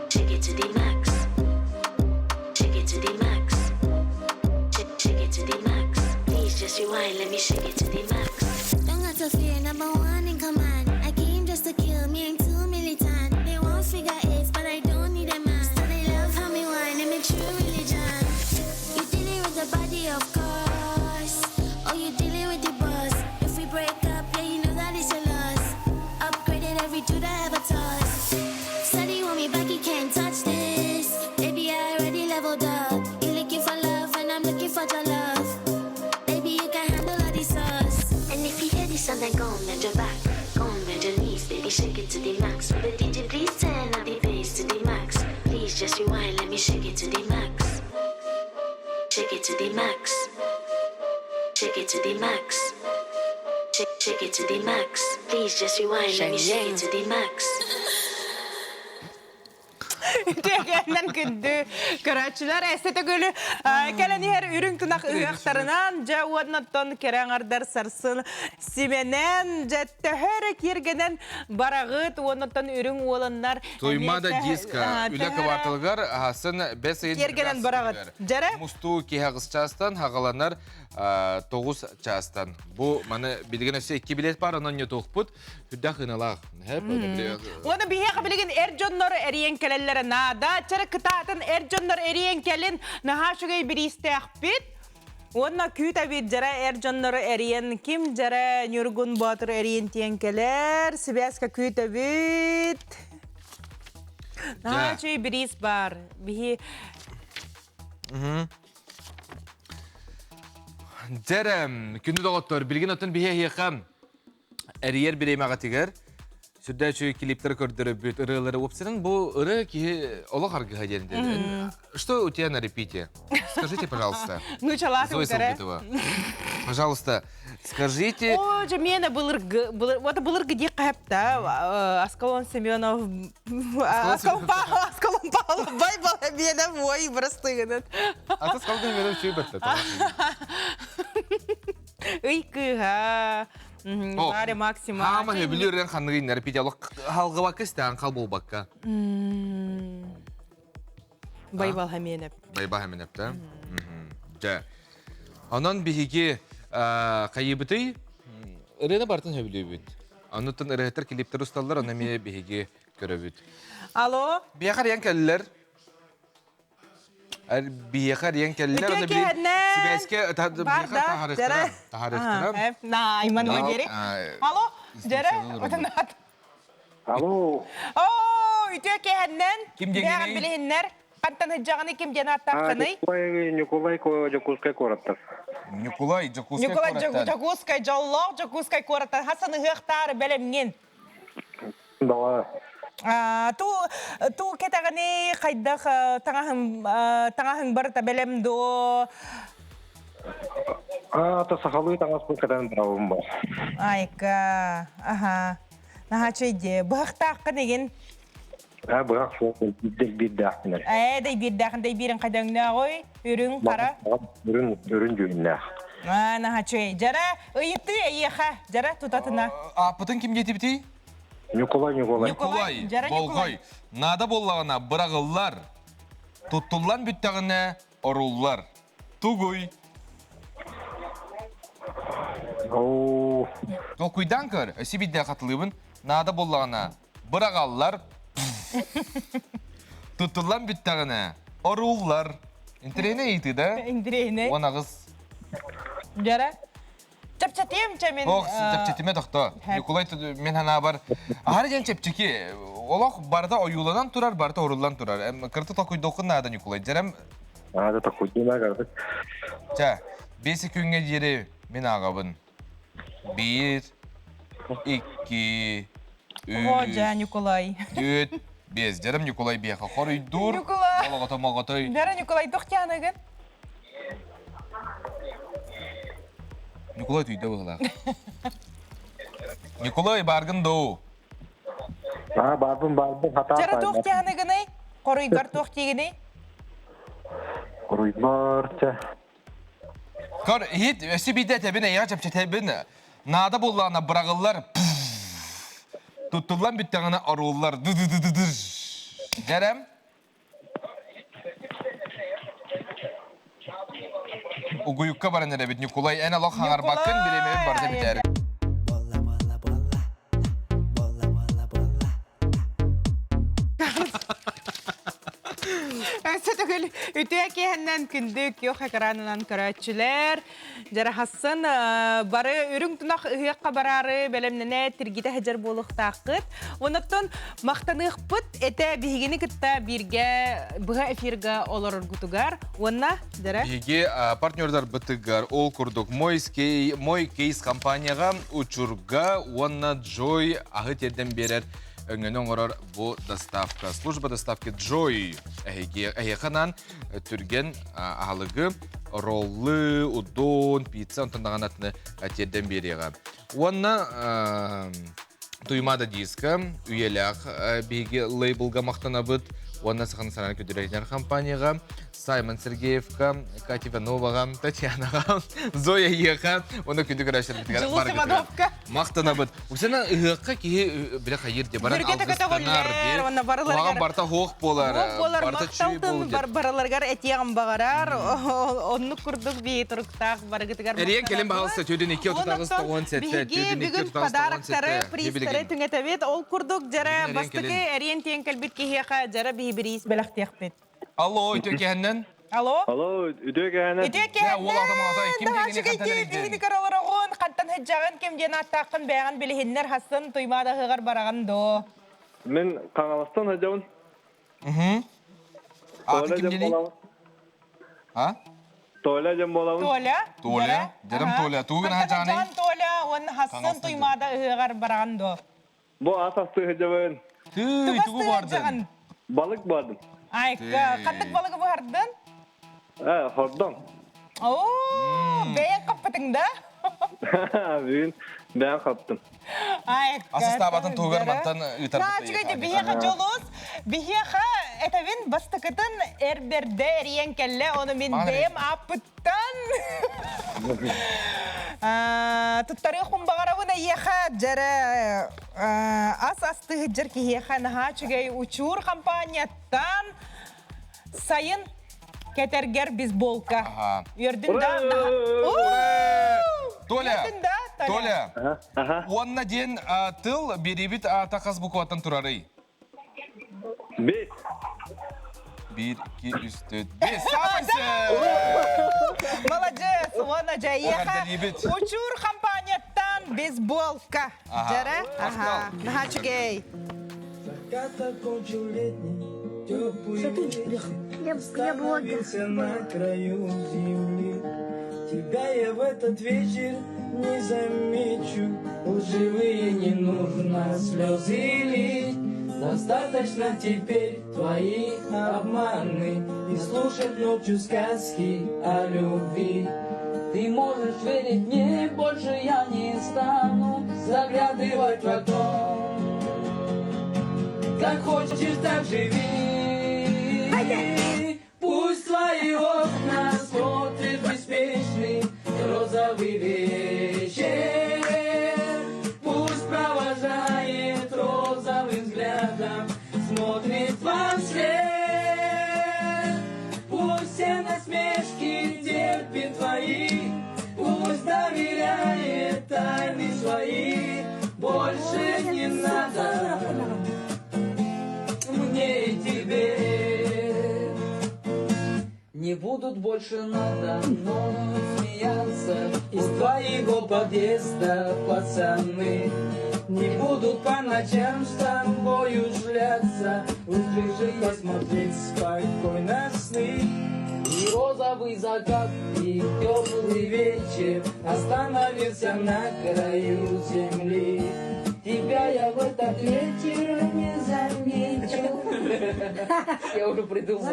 Shake it to the max. Shake it to the max. Shake, shake it to the max. Please just rewind, let me shake it to the max. Don't got to fear, number one in command. I came just to kill me, I'm too militant. They want figure eights, but I don't need a man. So they love how me wine, I'm a true religion. You dealing with the body, of course. Oh, you dealing with the boss. If we break up, yeah, you know that it's your loss. Upgraded every dude I ever tossed. Said he want me back, he can't touch this. Baby, I already leveled up. You looking for love, and I'm looking for your love. Baby, you can handle all these sauce. And if you hear this sound, then go and bend your back. Go and bend your knees, baby, shake it to the max. The DJ, please turn up the bass to the max. Please just rewind, let me shake it to the max. Shake it to the max. Shake it to the max. Shake, shake it to the max. Please just rewind, let me shake it to the max. Үтүөкэннэн күндү көрөөччүлэр эссе төгүлү кэлэн иһэр үрүҥ тунах ыһыахтарынан дьэ уоннаттан кэрэ аҥардар сарсын симэнэн дьэ төһө эрэ киэргэнэн бараҕыт уоннаттан үрүҥ уоланнар Туймаада диска үлэ кыбаарталыгар аһасын бэс ыйын киэргэнэн бараҕыт дьэрэ мустуу киһи аҕыс чаастан хаҕаланар тоҕус чаастан бу маны билигин өссө икки билет бар онон ньутуохпут Үрдээх ыналаах. Уонна биһиэхэ билигин эр дьоннор эриэн кэлэллэрэ наада. Чара кытаатын эр дьоннор эриэн кэлин наһаа үчүгэй бириистээхпит. Уонна күүт эбит дьара эр дьоннору эриэн ким дьара Ньургун Боотур эриэн тиэн кэлэр. Сибээскэ күүт эбит. Наһаа үчүгэй бириис бар. Биһи Дьэрэ, күндү доҕоттор, билигин оттон биһи эһиэхэ эрийэр бириэмэҕитигэр сүрдээх үчүгэй клиптары көрдөрөбүт, ырыалары уопсайынан бу ырыа киһи олох аргыһа диэн диэн. Что у тебя на репите? Скажите, пожалуйста. Ну, чалааты Зоя Салгитова. Пожалуйста, скажите. О, же мена былыргы, вот былыргы дии қайыпта, Аскалон Семенов, Аскалон Павлов, бай бала мена мой простыгынын. Ата Аскалон Семенов чүй бэтті. Ый кыыһа, Варя Максима. Хаама хөбүлүрэн ханныгын репите халгыбакка истээн хал буолбакка. Байбал Хаменеп. Байбал Хаменеп да. Дьэ. Онон биһиги хайыбытый ырыаны бартын хөбүлүүбүт. Оннуттан ырыһыттар клиптер усталлар, ону эмиэ биһиги көрөбүт. Алло. Биэхэр ян кэллэр. Биһиэхэ эрийэн кэллилэр, Үтүө уонна били киэһэннэн! сибээскэ Бар биһиэхэ да, таһаарыахтара. дьэрэ. Таһаарыахтара. На, Айман Валерий. Алло, дьэрэ, отунат. Алло. Оо, үтүө киэһэннэн! Ким Бэҕэн диэҥҥиний? билиһиннэр. Хантан сылдьаҕыный, ким диэн ааттааххыный? Ньукулай, Ньукулай Дьокуускай куораттар. Ньукулай Дьокуускай Ньукулай куораттан. Дьокуускай, дьоллоох Дьокуускай куораттан. Хасан ыһыахтаары бэлэмҥин. Давай. Ту ту кэтэҕини хайдах таҥаһын таҥаһыҥ барыта бэлэм дуо? Аата сахалыы таҥаспын кэтэн барабын бу. Айка, аха. Наһаа чөйдиэ. Быһахтааххын игин. Аа быһах суох биирдээхпин эрэ. Ээ, дэйбиирдээхин дэйбиирин хайдаҥнааҕый? Үрүҥ, хара? Үрүҥ, үрүҥ дьүһүннээх. Аа, наһаа чөй. Дьара, ыйытыы эйиэхэ. Дьара, тутатына. Ааппытын ким диэтибитий? Ньукулай, Ньукулай. Ньукулай, болҕой. Наада буоллаҕына быраҕыллар. Туттуллан бүттэҕинэ оруллар. Тугуй? Оо. Толкуйдаан көр, өссө биирдэ хатылыыбын. Наада буоллаҕына быраҕаллар. Туттуллан бүттэҕинэ оруллар. Интэриэһинэй ыйытыы да? Интэриэһинэй. 18. Дьара. Чэпчэтиэм чэ мин. Ох, чэпчэтимэ тохто. Ньукулай мин санаабар аһары диэн чэпчэки. Олох барыта ойууланан турар, барыта оруллан турар. Кырты толкуйдуоххун наада Ньукулай. Дьэрэм Наада толкуйдума кырдык. Чэ, 5 күҥҥэ диэри мин ааҕабын. Биир, икки, О, дьэ, Ньукулай. Түөрт, биэс. Дьэрэм Ньукулай биэхэ хоруйдуур. Ньукулай. Олоҕото моҕотой. Дьэрэ Ньукулай тохтяныгын. Ньукулай түйдэ быһылаах. Ньукулай, бааргын доо? Аа, баарбын, баарбын, хатаа Дьара туох тиһаныгыный? Хоруйгар туох тиигиний? Хоруйбар, чэ. Көр, иһит, өссө биирдэ этэбин, эйиэхэ чэпчэтэбин. Наада буоллаҕына быраҕыллар. Туттуллан бүттэҕинэ орууллар. Дьэрэм. Угуйукка баран эрэбит Ньукулай, эн олох хаҥарбаккын, бириэмэбит барыта бүтээр. Өссө төгүл үтүө киэһэннэн күндү күөх экранынан көрөөччүлэр. Дьарахассын бары үрүҥ тунах ыһыахха бараары бэлэмнэнэ тиргитэ сылдьар буолуохтааххыт. Оннуттан махтаныахпыт этэ биһигини кытта бииргэ быһа эфирга олороргутугар уонна дьара Биһиги партнердарбытыгар ол курдук Мой Кейс компанияҕа Учурга уонна Джой аһы тиэрдэн биэрэр өҥөнү оҥорор бу доставка. Служба доставки Джой эһиэхэ түргэн аһылыгы роллы, удон, пицца онтон даҕаны атыны тиэрдэн биэриэҕэ. Уонна Туймаада диска үйэлээх биһиги лейблга махтанабыт уонна Саха национальнай көдүрэтинэр компанияҕа Саймон Сергеевка, Катя Ивановаҕа, Татьянаҕа, Зоя Еха уонна күндү көрөөччүлэрбитигэр Дьулус Ивановка. Махтанабыт. Усена ыһыахха киһи билэ хайыр де баран алгыстанар де. Куһаҕан барта хоох буолар. Хоох буолар, махталтын барыларыгар этиэҕим баҕарар. Оннук курдук бии туруктаах барыгытыгар Эриэн кэлин баһалса төдүн 2 38 97 Биһиги бүгүн подароктары, призтары түҥэтэбит. Ол курдук дьара бастакы эриэн тиэн кэлбит киһиэхэ дьара биһи бириис бэлэхтиэхпит. Алло, үтүө киһэннэн. Алло. Алло, үтүө киһэннэн. Үтүө киһэннэн. Ким диэҥини хантан Биһини көрөлөрөҕүн, хантан сылдьаҕын, ким диэн ааттааххын бэйэҕин билиһиннэр, хассын Туймаада ыһыаҕар бараҕын доо. Мин Хаҥаластан сылдьабын. Аты ким диэний? А? Толя дьон буолабын. Толя. Толя. Дьэрим Толя. Тугун хаһан Толя, уонна хассын Туймаада ыһыаҕар бараҕын доо. Бу ас астыы сылдьабын. Тыый, тугу бардын? Балык бардым. Айка, ханнык балыгы буһардын? Э, хордон. Оо, бэйэҥ хаппытыҥ да? Бүгүн бэйэм хаптым. Айка. Асыстаабатын туһугар мантан ыытарбыт. Наачыгай биһиэхэ дьолус, биһиэхэ этэбин бастакытын эрбэрдэ эрийэн кэллэ, ону мин бэйэм ааппыттан туттарыахпын баҕарабын эйиэхэ дьэрэ ас астыһыдьар киһиэхэ наһаа үчүгэй учуур компанияттан сайын кэтэргэр бейсболка. Үөрдүн да? Толя, Толя, уонна диэн тыл биэрибит аата хас букваттан турарый? Бес. Биир, икки, үс, төрт, бес. Саамайсы! Молодец! Уонна дьайыаха Учур компанияттан бейсболка. Дьэрэ? Ага. Наһаа үчүгэй. Закат окончил летний, теплый вечер, Остановился на краю земли. Тебя я в этот вечер не замечу, Лживые не нужно слезы лить. Достаточно теперь твои обманы И слушать ночью сказки о любви. Ты можешь верить мне, больше я не стану Заглядывать в окно. Как хочешь, так живи. Пусть твои окна смотрит беспечный розовый вечер. Пусть провожает розовым взглядом, смотрит вам вслед. Пусть все насмешки терпит твои, пусть доверяет тайны свои. Больше не надо мне и тебе. Не будут больше надо мною смеяться Из твоего подъезда пацаны Не будут по ночам с тобою шляться Услышать, посмотреть спокойно сны И розовый закат, и теплый вечер Остановился на краю земли Тебя я в этот вечер не замечу Я уже придумал.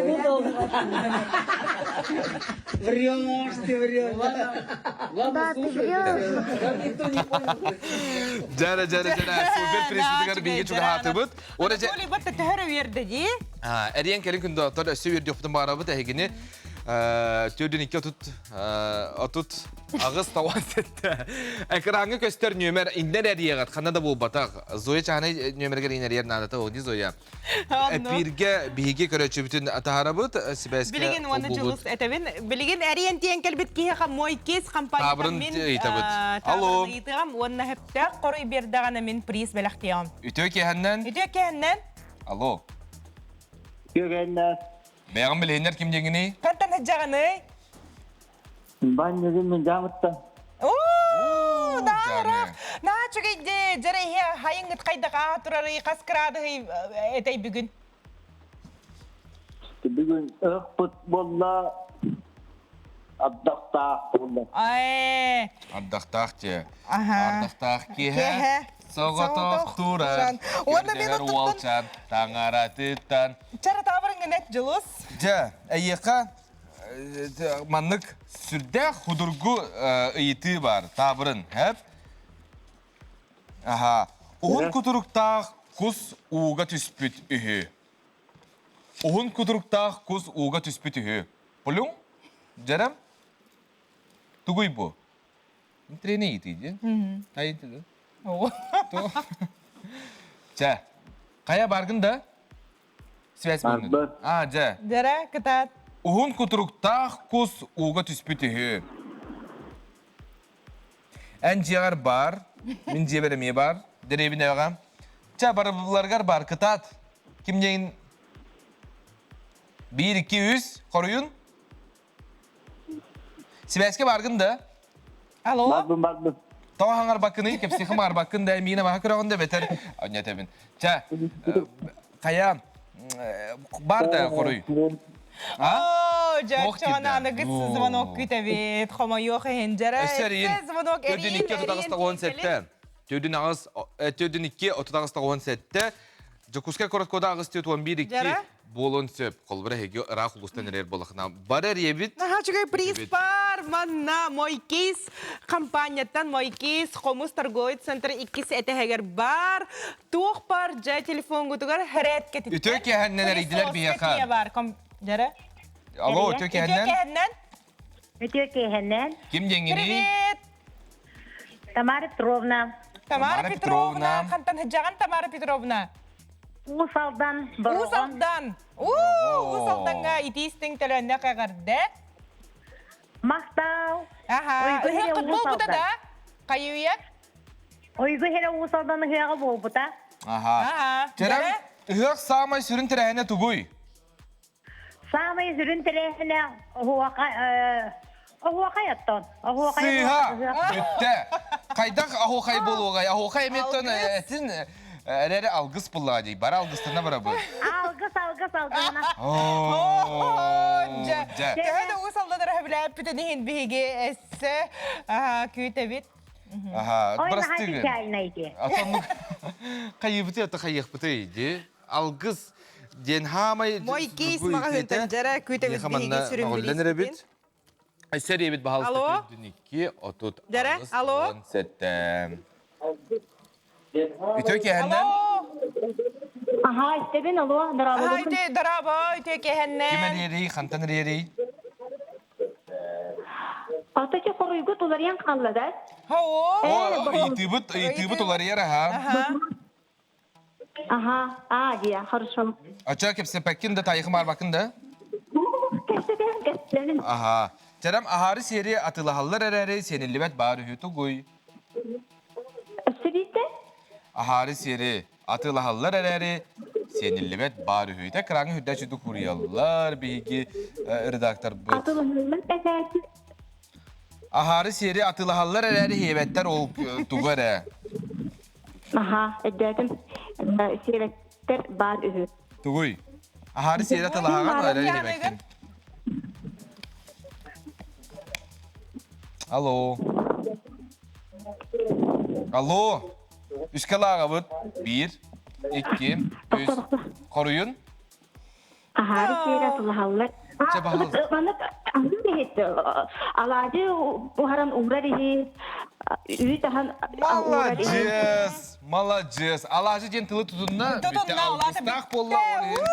Врешь ты, врешь. Ладно, слушай, там никто не понял. Жара, жара, жара, супер приз биги чугаһаатыбыт. Ора же Анатолий бат төһөрө үерде ди. Эриэн кэлин күндө оттор өссө үөрдүөхпүтүн баарабыт эһигини төрдүн икки отут отут аҕыс тоҕон сетте. Экраҥҥа көстөр нүөмэр иннер эриэҕит ханна да буолбатах. Зоя чаанай нүөмэргэр инэрийэр наадата ол ди Зоя. Эпииргэ биһиги көрөөччүбүтүн таһаарабыт сибээскэ Билигин уонна холбуубут. дьулус этэбин. Билигин эриэн тиэн кэлбит киһиэхэ мой кейс компанията Таабырын мин ыйытабыт. Алло. таабырын ыйытыам уонна хөптөөх хоруй биэрдэҕинэ мин приз бэлэхтиэҕим. Үтүө киэһэннэн. Үтүө киэһэннэн. Алло. Үтүө киэһэннэн. Бэйэҕин билиһиннэр ким диэҥиний? Хантан сылдьаҕыный? Банньыгын мин дьаамыттан. Оо, наара, наа үчүгэй дьэрэ иһэ хайыҥҥыт хайдах аа турарый, хас кыраадыһый этэй бүгүн? Бүгүн ыһыкпыт буолла, ардахтаах буолла. Ай. Ардахтаах дьэ. Аха. Ардахтаах киэһэ соҕотох турар. Уонна мен Көрдөһөр уолчан таҥаратыттан. Чара таабырыҥҥын Дьулус. Дьэ, эйиэхэ маннык сүрдээх худургу ыйытыы бар таабырын хэп аха уһун кутуруктаах кус ууга түспүт үһү уһун кутуруктаах кус ууга түспүт үһү Пулюҥ дьэрэм тугуй бу Трени ыйытыы диэн айытыы Чэ, хайа баргын да? Связь буолла. А, дьэ. Дьэрэ, кытаат. Уһун кутуруктаах кус ууга түспүт үһү. Эн дьиэҕэр бар, мин дьиэбэр эмиэ бар, дэриэбинэҕэ. Чэ, барыбыларгар бар, кытаат. Ким диэн Биир, икки, үс, хоруйун. Сибээскэ баргын да? Алло? Барбын, барбын. Тоҕо хаҥарбаккыный, кэпсиэхэ маарбаккын да, миинэ маһа көрөҕүн да бэтэр. Онньа Чэ, хайа, бар да хоруй. Оо, дьэ, аныгыс звонок күтэбит, хомойуох иһин дьэрэ. Өссө эрийин. Звонок Төрдүн икки отут аҕыс тоҕуон сэттэ. Төрдүн аҕыс, төрдүн икки отут аҕыс тоҕуон сэттэ. Дьокуускай куорат кода аҕыс түөрт уон биир икки. буолуон сөп. Холобура эһиги ыраах улуустан эрэр буоллахына бары эрийэбит. Наһаа үчүгэй приз бар манна Мой кейс компанияттан Мой кейс хомус торговый центр иккис этэһэгэр бар. Туох бар дьэ телефонгутугар хэрэт кэтиттэн. Үтүө киэһэннэн эрийдилэр биһиэхэ. бар. Дьэрэ. Алло, үтүө киэһэннэн. Үтүө киэһэннэн. Үтүө киэһэннэн. Ким диэҥҥиний? Привет. Тамара Петровна. Тамара Петровна. Хантан хыдьаҕан Тамара Петровна? Уус Алдан. Уус Алдан. Уус Алданга итиистиҥ төлөннө кэҕэрдэ. Махтал. Аха. Ыһыаххыт буолбута да? Хайыйа? Ойгу хере Уус Алдан ыһыаҕа буолбута. Аха. Чэрэн, ыһыах саамай сүрүн тэрээһинэ тугуй? Саамай сүрүн тэрээһинэ оһуохай оһуохай оттон. Оһуохай Сыыһа! Бүттэ. Хайдах оһуохай буолуоҕай? Оһуохай эмиэттэн этин эрээри алгыс буллаҕа дии. Бары алгыстана барабыт. Алгыс, алгыс, алгына. Дьэ, төһө да уус алданара сөбүлээппитин иһин биһиги эссе күүтэбит. Аха, Ой, наһаа бырастыы гын. печально ити. Атоннук хайыыбыты ата хайыахпытый дии. Алгыс диэн хаамай Мой кейс маҕаһыынтан дьара күүтэбит биһиги сүрүн эрэбит. Сэрийэбит баһалыста 2 30 Дьара, алло. 17. Үтө киэһэннэн. Аха, истэбин, алло, дорообо. Аха, үтө, дорообо, үтө киэһэннэн. Ким эриэрий, хантан эриэрий? Ата чи хоруйгут уларыйан хаалла да? Оо, ыйытыыбыт, ыйытыыбыт уларыйар аха. Аха, а, дия, хорошо. Ача кэпсэппэккин да, тайыхы маарбаккын да? Кэпсэтэн, кэпсэтэн. Аха. Чэрэм аһаары сиэри атыылаһаллар эрээри сиэниллибэт баар үһү тугуй? Өссө биирдэ? Аһаары сиэри атыылаһаллар эрээри сиэниллибэт баар үһү. Итэ кыраҥы үрдэ чудук уруйаллар биһиги редакторбыт. Атыылаһаллар эрээри Аһаары сиэри атыылаһаллар эрээри хиэбэттэр ол тугу эрэ. Аха, өйдөөтүм. Сиэбэттэр баар үһү. Тугуй? Аһаары сиэри атыылаһаҕын эрээри хиэбэккин. Алло. Алло. Үскэ лааҕабыт. Биир, икки, үс. Хоруйун? Аһаары сиэри атылаһаллар. Чэ, баһылык. Маннык аны иһит алаадьы буһаран уурар иһит, үүт аһан уурар иһит. Маладьыас, маладьыас. Алаадьы диэн тылы тутунна, Тутунна, алгыстаах буолла, ол иһин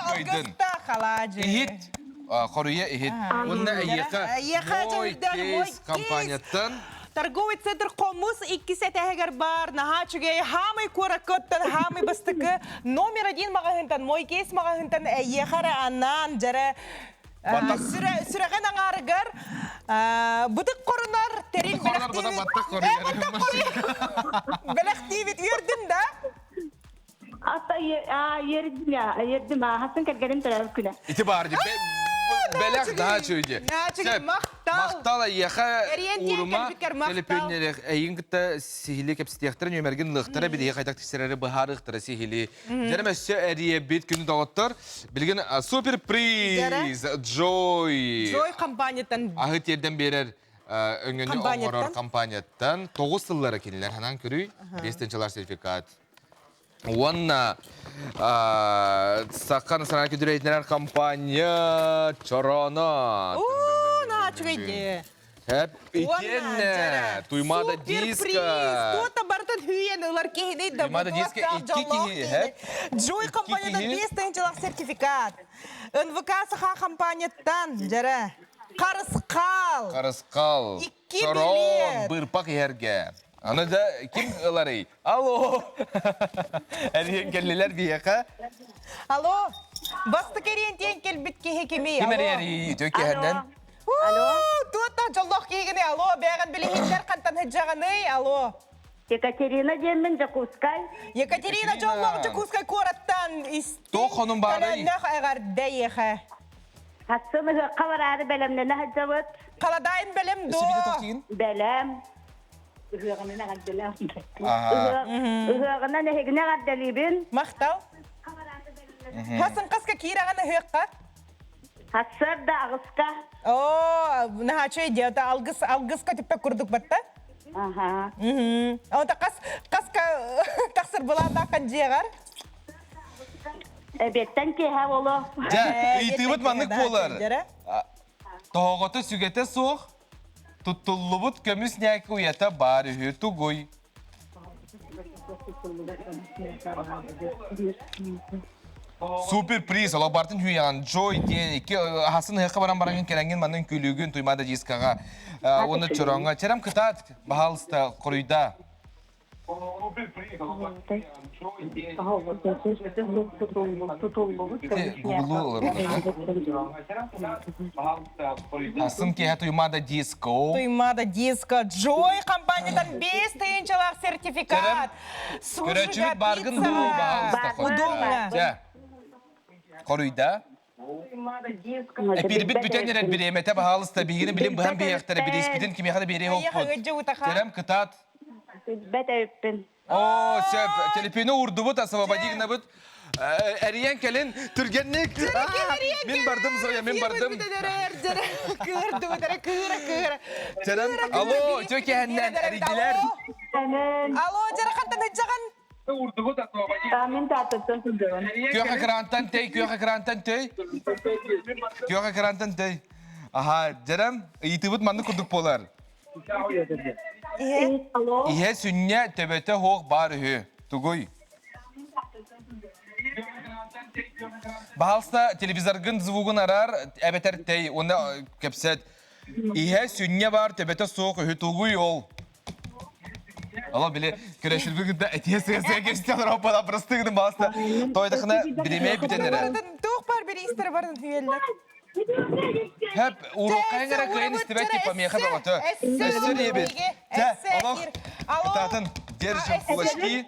кыайдын. Алгыстаах алаадьы. Иһит, хоруйа иһит. Уонна эйиэхэ Эйиэхэ Мой Кейс компанияттан Торговый центр Хомус иккис этээһигэр баар наһаа үчүгэй хаамай куораккыттан хаамай бастакы номер один маҕаһыынтан Мой Кейс маҕаһыынтан эйиэхэ эрэ анаан дьэрэ сүрэҕин аҥаарыгар бытык хорунар тэрил бэлэхтиибит бэлэхтиибит үөрдүн да Ата ердим я, ердим хасын кэргэним төрөөбүт күнэ. Ити баар ди бэлэх да чүйде. Махтал. Махтал эйиэхэ уурума төлөпүөннэрэх эйин кытта сиһили кэпсэтиэхтэрэ нүөмэргин лыахтара билиһи хайдах тиксэрэри быһаарыахтара сиһили. Дьэрэ өссө эрийэбит күнү доҕоттор. Билигин супер приз Джой. Джой компанияттан аһы тиэрдэн биэрэр өҥөнү оҥорор компанияттан 9 сыллара кинилэр ханан көрүй 5 тыһыынчалар сертификат Уонна Саха национальнай күдүрэйтинэр компания Чороно. Уу, наһаа үчүгэй Хэп итиэннэ Туймаада диско. Туота барытын хүйэн ылар киһини да Туймаада диско икки киһи, хэп. Джой компаниядан 5 тыһыынчалаах сертификат. НВК Саха компанияттан, дьэрэ. Харысхал. Харысхал. Икки Чорон, билет. бырпак иһэргэ. Аны да ким ыларый? Алло! Эрийэн кэллилэр биһиэхэ. Алло! Бастакы эриэн кэлбит киһи кимий? Ким эрийэрий үтүө киһинэн? Алло! Туота дьоллоох киһигини алло, бэҕэн билиһиннэр хантан сылдьаҕыный? Алло! Екатерина диэммин Дьокуускай. Екатерина дьоллоох Дьокуускай куораттан истиҥ Туох хонун баарый? төлөннөх эҕэрдэ эйиэхэ. Хассын ыһыахха бараары бэлэмнэнэ сылдьабыт. Халадаайын бэлэм дуо? Бэлэм. Ыһыаҕынан эҕэрдэлээх. Ыһыаҕынан эһигини эҕэрдэлиибин. Махтал. Хасын хаска киирэҕин ыһыахха? Сарсыарда аҕыска. Оо, наһаа идеята алгыс алгыска түппэ курдук батта. Аха. Ота қас қаска тахсыр былааннааххын дьиэҕэр? Эбиэттэн киэһэ боло. Дьэ, ыйытыыбыт маннык буолар. Тоһоҕото сүгэтэ суох, туттуллубут көмүс ньээки уйата баар үһү тугуй? Супер приз, олох бартын хүян Джой диэн икки хасын ыһыахха баран баран кэлэҥҥин маннын күлүүгүн Туймаада дискаҕа уонна чороҥҥо чэрам кытаат баһаалыста хоруйда Сын киэһэ Туймаада диско. Туймаада диско. Джой компаниятан 5 тыһыынчалаах сертификат. Көрөөччүбүт бааргын дуу, баһаалыста Удобно. Хоруйда. Эпиирбит бүтэн эрэр бириэмэтэ баһаалыста биһигини билим быһан биһиэхтэрэ бирииспитин кимиэхэ да биэриэ суохпут. Терем кытаат. Билбэт эбиппин. Оо, сөп. Телефону уурдубут, освободи гынабыт. Эрийэн кэлин, түргэнник. Мин бардым, Зоя, мин бардым. Кыырдыбыт эрэ, кыыра, кыыра. Терем, алло, үтүө киэһэннэн, эрийдилэр. Алло, дьара хантан ыджаҕын? Мен тааттаттан сылдьабын. Күөх экраntан тей, күөх экраntан тей. Күөх экраntан тей. Аха, дьэрем, ыйытыбыт маннык курдук буолар. Иһэ сүнньэ төбөтө суох баар үһү. Тугуй? Баһалста телевизоргын звугун арар, эбэтэр тей, уонна кэпсэт. Иһэ сүнньэ баар төбөтө суох үһү тугуй ол? Алло, били көрөшүлбү кытта этиэ сыа-сыа кэстен роппала просты гынан баласта. Тойдахына биремей бүтен эрэ. Туох бар бириистер барын хүеллер. Хэп, урокка эрэ кыайын истибэт типа миэхэ бөҕөтө. Өссө диэбит. Чэ, олох кытаатын держим кулачки.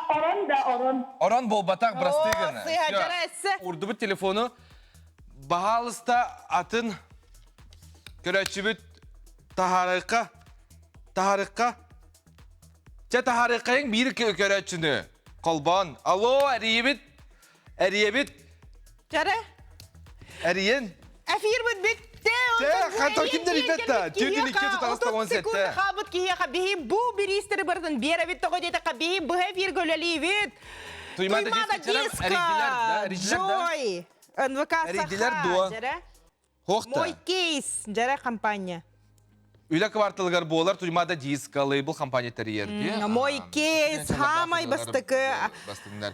Орон да орон. Орон буолбатах, просты гына. Урдубут телефону баһаалыста атын көрөөччүбүт таһаарыахха таһаарыахха чэ таһаарыаххайыҥ биир көрөөччүнү холбоон алло эрийибит эрийэбит Чара эрийэн Эфирбит бүтте. Чэ, хантан ким дэрийбэт да? Түөртүн икки тутаҕаста он сэттэ. Хаабыт киһиэхэ биһи бу бириистэри барытын биэрэбит тоҕо диэтэххэ биһи быһа эфиргэ үлэлиибит. Туймаада диско. Джой. НВК Эрийдилэр дуо? Хохта. Мой кейс. Дьэрэ компания. Үлэ кварталыгар буолар Туймаада диско лейбл компания тэрийэр. Мой кейс хамай бастакы. Бастыҥнар.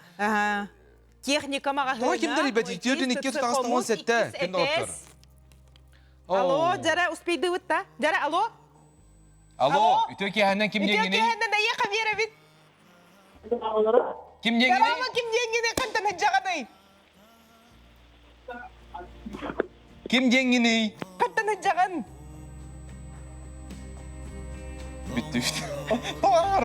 Техника маҕаһыына. Тоҕо кимдэр ибэти түөртүн икки тутаҕаста он сэттэ. Күн доҕоттор. Алло, дьэрэ успейдыбыт да? Дьэрэ, алло? Алло, үтүө киэһэннэн ким Үтүө диэҥҥиний? киэһэннэн эйиэхэ биэрэбит. Ким диэҥҥиний? Карама ким диэҥҥиний хантан сылдьаҕыный? Ким диэҥҥиний? Хантан сылдьаҕын? Бүттүбүт.